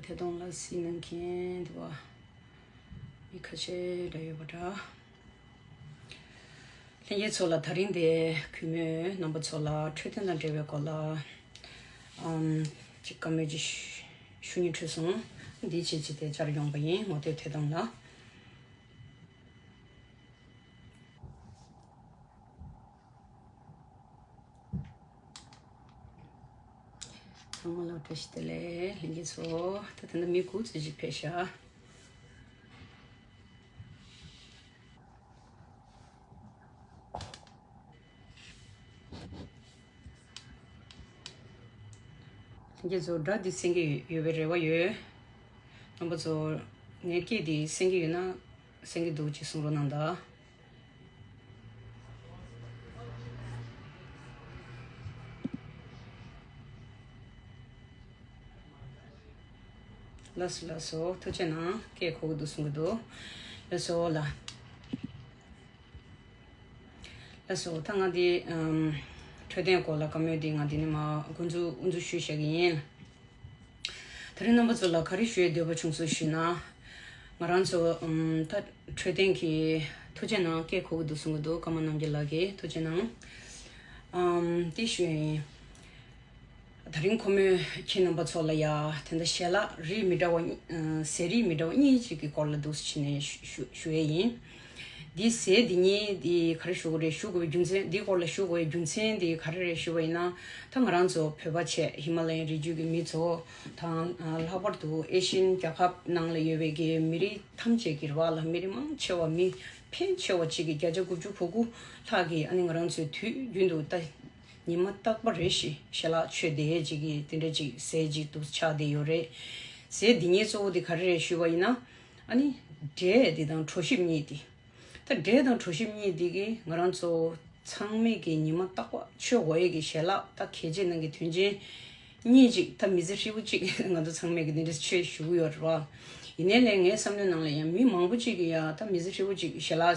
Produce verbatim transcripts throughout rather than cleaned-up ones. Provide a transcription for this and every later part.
ཐད་གཏོང་ལ་གཟིགས་གནང་མཁན་འདི་བ་མི་ཁ་ཤས་འདྲ་ཡོད་པ་འདྲ། ལྷན་རྒྱས་ཚོ་ལ་དེ་རིང་འདི་གུས་མོས་རྣམ་པ་ཚོ་ལ་འཕྲོད་བསྟེན་དང་འབྲེལ་བའི་སྐོར་ལ་ཨམ་ཅིག་བཀའ་མོལ་ཅིག་ཞུ་སྙིང་འདོད་སོང་། འདི་བྱས་བྱས་ཏེ་བཅར་ཡོང་པ་ཡིན། ངོ་དེབ་ཐད་གཏོང་ལ། ཚང་མ་ལ་བཀྲ་ཤིས་བདེ་ལེགས། ལྷན་རྒྱས་ཚོ། ད་ད་ལྟ་མི་དགུ་ཙམ་ཅིག་ཕེབས་ཤག་ལྷན་རྒྱས་ཚོ། སྒྲ་འདི་གསན་གྱི་ཡོད་པའི་རེ་བ་ཡོད། རྣམ་པ་ཚོ། ངའི་སྐད་འདི་གསན་གྱི་ཡོད་ན། གསན་གྱི་འདུག་ཅེས་གསུང་རོགས་གནང་དང་། ལགས་སོ་ལགས་སོ། ཐུགས་རྗེ་གནང་། སྐད་གོ་གི་འདུག་གསུང་གི་འདུག་ལགས་སོ་ལགས། ལགས་སོ། ད་ང་འདི་ཨམ་འཕྲོད་བསྟེན་སྐོར་ལ་བཀའ་མོལ་འདི་ང་འདི་ནས་མར་འགོ་འཛུགས་འགོ་འཛུགས་ཞུས་བཞག་གི་ཡིན། དེ་རིང་རྣམ་པ་ཚོ་ལ་ག་རེ་ཞུ་ཡས་འདོད་པ་བྱུང་སོང་ཞུས་ན། ང་རང་ཚོ་ཨམ་ད་འཕྲོད་བསྟེན་གྱི་ཐུགས་རྗེ་གནང་། སྐད་གོ་གི་འདུག་གསུང་གི་འདུག་ཀརྨ་རྣམ་རྒྱལ་ལགས་ཀྱིས་ཐུགས་རྗེ་གནང་། ཨམ་དེ་ཞུ་ཡས་ཡིན། དེ་རིང་ཁོ་མོས་ཁྱེད་རྣམ་པ་ཚོ་ལ་ཡ་དེ་འདྲ་ཞལ་ལག་རིགས་མི་འདྲ་བ་གཉིས། ཨ་ཟས་རིགས་མི་འདྲ་བ་གཉིས་ཅིག་གི་སྐོར་ལ་འདུག་སེ་བྱས་ནས་ཞུ་ཞུ་ཞུ་ཡས་ཡིན། འདི་ཟས་འདི་གཉིས་འདི་ག་རེ་ཞུ་དགོས་རེད། ཞུ་དགོས་པའི་རྒྱུ་མཚན། འདིའི་སྐོར་ལ་ཞུ་དགོས་པའི་རྒྱུ་མཚན་འདི་ག་རེ་རེད་ཞུ་བ་ཡིན་ན། ད་ང་རང་ཚོ་བོད་པ་བྱས་ཧི་མ་ལ་ཡའི་རི་རྒྱུད་ཀྱི་མི་ཚོ་དང་། ཨ་ལྷག་པར་དུ་ཨེ་ཤི་ཡན་རྒྱལ་ཁབ་ནང་ལ་ཡོད་པའི་གི་མི་རིགས་ཐམས་ཅད་ཀྱི་རེད་བ་ལ། མི་རིགས་མང་ཆེ་བ། མི་ཕལ་ཆེ་བ་ཅིག་གི་བརྒྱ་ཆ་དགུ་བཅུ་གོ་དགུ་ལྷག་གིས་ཨ་ནི་ང་རང་ཚོའི་དུས་རྒྱུན་དུ་ད་ཉི་མ་རྟག་པ་རེ་བཞིན་ཞལ་ལག་མཆོད་བསྡད་ཅིག་གི་དེ་འདྲ་ཅིག་ཟས་ཅིག་ཏུ་ཆགས་བསྡད་ཡོད་རེད། ཟས་འདི་གཉིས་གཙོ་བོ་དེ་ག་རེ་རེད་ཞུས་པ་ཡིན་ན། ཨ་ནི་འབྲས་དེ་དང་གྲོ་ཞིབ་གཉིས་དེ། ད་འབྲས་དང་གྲོ་ཞིབ་གཉིས་དེ་གིས་ང་རང་ཚོ་ཚང་མས་ཀྱི་ཉི་མ་རྟག་པ་མཆོད་དགོས་ཡས་ཀྱི་ཞལ་ལག་ད་གལ་ཆེ་ནང་གི་དོན་ཆེན་གཉིས་ཅིག་ད་མི་ཚེ་ཧྲིལ་པོ་གཅིག་ང་ཚོ་ཚང་མས་ཀྱི་འདི་འདྲ་མཆོད་བཞུགས་ཡོད་རེད་བ། ཡིན་ནའི་ལས་ངའི་བསམ་བློའི་ནང་ལ་ཡང་མི་མང་པོ་གཅིག་གིས་ཡ་ད་མི་ཚེ་ཧྲིལ་པོ་གཅིག་ཞལ་ལག་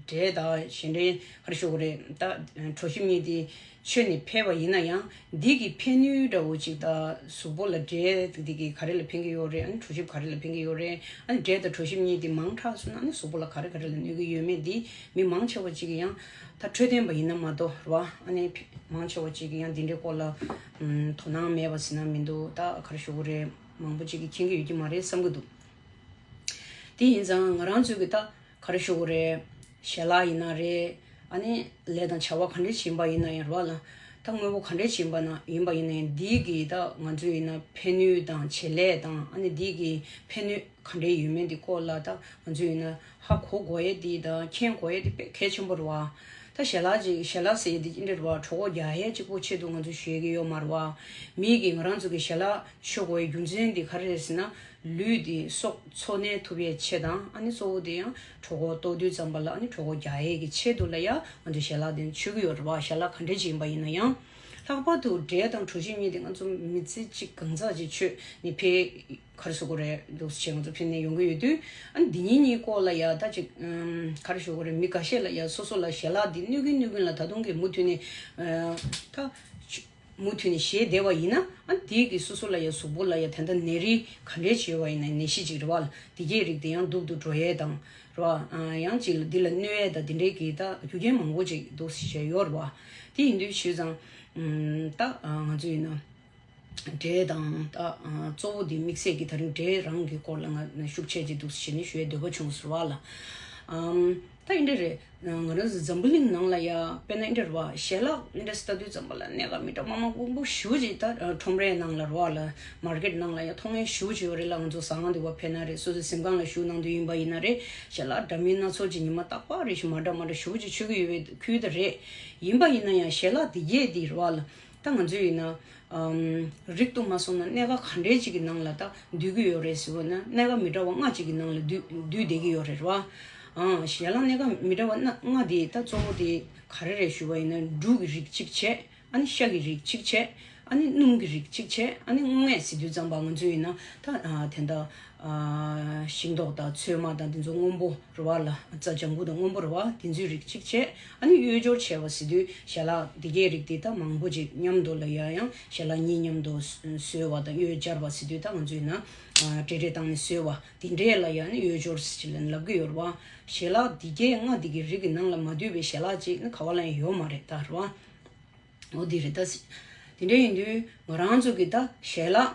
འབྲས་དང་གཞན་འདྲའི་ག་རེ་ཞུ་དགོས་རེད། ད་གྲོ་ཞིབ་གཉིས་དེ་མཆོད་ནས་ཕེབས་པ་ཡིན་ན་ཡང་། འདི་གི་ཕན་ནུས་འདྲ་བོ་ཅིག་ད་གཟུགས་པོ་ལ། འབྲས་འདི་གི་ག་རེ་ལ་ཕན་གྱི་ཡོད་རེད། ཨ་ནི་གྲོ་ཞིབ་ག་རེ་ལ་ཕན་གྱི་ཡོད་རེད། ཨ་ནི་འབྲས་དང་གྲོ་ཞིབ་གཉིས་དེ་མང་དྲགས་སོང་ན་ཨ་ནི་གཟུགས་པོ་ལ་ག་རེ་ག་རེ་ལ་གནོད་ཀྱི་ཡོད་མེད་འདི་མི་མང་ཆེ་བ་ཅིག་གིས་ཡང་ད་འཕྲོད་བསྟེན་པ་ཡིན་ན་མ་གཏོགས་རེད་བ། ཨ་ནི་མང་ཆེ་བ་ཅིག་གིས་ཡང་འདི་འདྲའི་སྐོར་ལ་ཨམ་དོ་སྣང་མེད་པ་ཟེར་ན་མི་འདུག་ད་ག་རེ་ཞུ་དགོས་རེད། མང་པོ་ཅིག་གིས་མཁྱེན་གྱི་ཡོད་ཀྱི་མ་རེད་བསམ་གྱི་འདུག་དེ་ཡིན་ཙང་ང་རང་ཚོས་ཀྱི་ད་ག་རེ་ཞུ་དགོས་རེད། ཞལ་ལག་ཡིན་ན་རེད། ཨ་ནི་ལས་དང་བྱ་བ་ག་འདྲས་ཡིན་པ་ཡིན་ན་ཡང་རེད་བ་ལ། ད་དངོས་པོ་ག་འདྲས་ཡིན་པ་ན་ཡིན་པ་ཡིན་ན་ཡང་འདི་གི་ད་ང་ཚོས་ཡིན་ན་ཕན་ནུས་དང་བྱེད་ལས་དང་། ཨ་ནི་འདི་གི་ཕན་ནུས་ག་འདྲས་ཡོད་མེད་འདི་སྐོར་ལ་ད་ང་ཚོས་ཡིན་ན་ཧ་གོ་དགོས་ཡས་འདི་དང་མཁྱེན་དགོས་ཡས་འདི་དཔེ་གལ་ཆེན་པོ་རེད་བ། ད་ཞལ་ལག་ཅིག་ཞལ་ལག་ཟེར་ཡས་འདི་ཅི་འདྲ་རེད་བ། གྲོད་ཁོག་རྒྱགས་ཡས་གཅིག་པོ་ཆེད་དུ་ང་ཚོས་ཞུ་ཡས་ཀྱི་ཡོད་མ་རེད་བ། མི་གིས་ང་རང་ཚོ་གི་ཞལ་ལག་མཆོད་དགོས་ཡས་རྒྱུ་མཚན་འདི་ག་རེ་རེད་ཟེར་ན། ལུས་འདི་སྲོག་འཚོ་གནས་ཐུབ་ཡས་ཆེད་དང་། ཨ་ནི་གཙོ་བོ་དེ་ཡང་གྲོད་ཁོག་ལྟོགས་དུས་ཙམ་པ་ལ་ཨ་ནི་གྲོད་ཁོག་རྒྱགས་ཡས་ཀྱི་ཆེད་དུ་ལ་ཡ་ང་ཚོས་ཞལ་ལག་དེ་མཆོད་ཀྱི་ཡོད་རེད་བ། ཞལ་ལག་ག་འདྲས་ཅིག་ཡིན་པ་ཡིན་ན་ཡང་། ལྷག་པར་དུ་འབྲས་དང་གྲོ་ཞིབ་གཉིས་དེ་ང་ཚོ་མི་ཚེ་གཅིག་གང་ཟག་ཅིག་མཆོད་ནས་ཕེབས། ག་རེ་ཞུ་དགོས་རེད། འདུག་སེ་ང་ཚོ་ཕེབས་ནས་ཡོང་གི་ཡོད་དུས། ཨ་ནི་འདི་གཉིས་གཉིས་སྐོར་ལ་ཡ་ད་ཅིག་ཨམ་ག་རེ་ཞུ་དགོས་རེད། མི་འགའ་ཤས་ལ་ཡ་སོ་སོ་ལ་ཞལ་ལག་འདི་གནོད་ཀྱིན་གནོད་ཀྱིན་ལ་ད་དུང་གི་མུ་མཐུད་ནས་ཨ་ད་མུ་མཐུད་ནས་བཞེས་བསྡད་པ་ཡིན་ན། ཨ་དེའི་གི་སོ་སོ་ལ་ཡང་གཟུགས་པོ་ལ་ཡང་ད་ལྟ་ནད་རིགས་ག་འདྲས་བྱས་པ་ཡིན་ན། ནད་གཞི་ཅིག་རེད་བ་ལ། དེ་གའི་རིགས་དེ་ཡང་སྡུག་ཏུ་འགྲོ་ཡས་དང་རེད་བ། ཨ་ཡང་ཅིག་ལ་འདི་ལ་གནོད་ཡས་དང་དེ་འདྲའི་གི་ད་རྒྱུ་རྐྱེན་མང་པོ་ཅིག་འདུག་སེ་བྱས་ཡོད་རེད་བ། དེ་ཡིན་དུས་བྱས་ཙང་ཨམ་ད་ང་ཚོ་ཡིན་ན་འབྲས་དང་ད་གཙོ་བོ་དེ་དམིགས་བསལ་གྱི་ད་རིང་འབྲས་རང་གི་སྐོར་ལ་ང་ཤུགས་ཆེ་ཅིག་འདུག་སེ་བྱས་ནས་ཞུ་ཡས་འདོད་པ་བྱུང་སོང་རེད་བ་ལ། ཨམ། ད་ཨེ་འདྲ་རེད། ང་རང་ཚོ་འཛམ་བུ་གླིང་ནང་ལ་ཡ་དཔེར་ན་ཨེ་འདྲ་རེད་བ། ཞལ་ལག་ཨེ་འདྲ་ལྟ་དུས་ཙམ་པ་ལ་གནད་འགག་མི་འདྲ་མ་མང་པོ་ཞེ་པོ་ཅིག་ད་ཁྲོམ་རའི་ནང་ལ་རེད་བ་ལ། མར་ཀེཊ་ནང་ལ་ཡ་མཐོང་མཁན་ཞེ་པོ་ཅིག་ཡོད་རེད་ལ། ང་ཚོ་ཟ་ཁང་དུ་བ་ཕེབས་ན་རེད། སོ་སོའི་གཟིམ་ཁང་ལ་བཞུགས་གནང་དུས་ཡིན་པ་ཡིན་ན་རེད། ཞལ་ལག་འདྲ་མིན་སྣ་ཚོགས་ཅིག་ཉི་མ་རྟག་པར་རེ་བཞིན་མ་འདྲ་མ་འདྲ་ཞེ་པོ་ཅིག་མཆོད་ཀྱི་ཡོད་པའི་ཁུལ་དེ་རེད། ཡིན་པ་ཡིན་ན་ཡང་ཞལ་ལག་འདི་གས་འདི་རེད་བ་ལ། ད་ང་ཚོས་ཡིན་ན། ཨམ། རིགས་གཏུག་མ་སོང་ན་གནད་འགག་ག་འདྲའི་ཅིག་གི་ནང་ལ་ད་འདུས་ཀྱི་ཡོད་རེད་ཟེར་བ་ན། གནད་འགག་མི་འདྲ་བ་ལྔ་ཅིག་གི་ནང་ལ་འདུས་འདུས་བསྡད་ཀྱི་ཡོད་རེད་བ། ཨང་། ཞལ་ལག་གནད་འགག་མི་འདྲ་བ་ལྔ་དེ་ད་གཙོ་བོ་དེ་ག་རེ་རེད་ཞུ་བ་ཡིན་ན། འབྲུ་གི་རིགས་གཅིག་བྱས། ཨ་ནི་ཤ་གི་རིགས་གཅིག་བྱས། ཨ་ནི་སྣུམ་གྱི་རིགས་གཅིག་བྱས། ཨ་ནི་སྔོ་ངད་ཟེར་དུས་ཙམ་པ་ང་ཚོ་ཡིན་ན་ད་ཨ་དེ་འདྲ་ཨ་ཤིང་ཏོག་དང་ཚོད་མ་དང་དེ་ཚོ་སྔོན་པོ་རེད་བ་ལ། རྩྭ་ལྗང་གུ་དང་སྔོན་པོ་རེད་བ། དེ་ཚོའི་རིགས་གཅིག་བྱས། ཨ་ནི་གཡོས་སྦྱོར་བྱས་པ་ཟེར་དུས་ཞལ་ལག་འདི་གའི་རིགས་དེ་ད་མང་པོ་ཅིག་མཉམ་དུ་ལ་ཡ་ཡང་ཞལ་ལག་གཉིས་མཉམ་དུ་བཟོས་པ་དང་གཡོས་སྦྱར་བ་ཟེར་དུས་ད་ང་ཚོ་ཡིན་ན་ཨ་བྲེ་བྲེ་བཏང་ནས་བཟོས་པ་དེ་འདྲས་ལ་ཡ་ནི་གཡོས་སྦྱོར་ཟེར་ལབ་ཀྱི་ཡོད་རེད་བ། ཞལ་ལག་འདི་གའི་ལྔ་འདི་གའི་རིགས་ཀྱི་ནང་ལ་མ་འདུས་པའི་ཞལ་ལག་ཅིག་ནི་ག་བ་ལ་ཡང་ཡོད་མ་རེད་ད་རེད་བ། འོ་དེ་རེད་ད། དེ་འདྲ་ཡིན་དུས་ང་རང་ཚོ་གི་ད་ཞལ་ལག་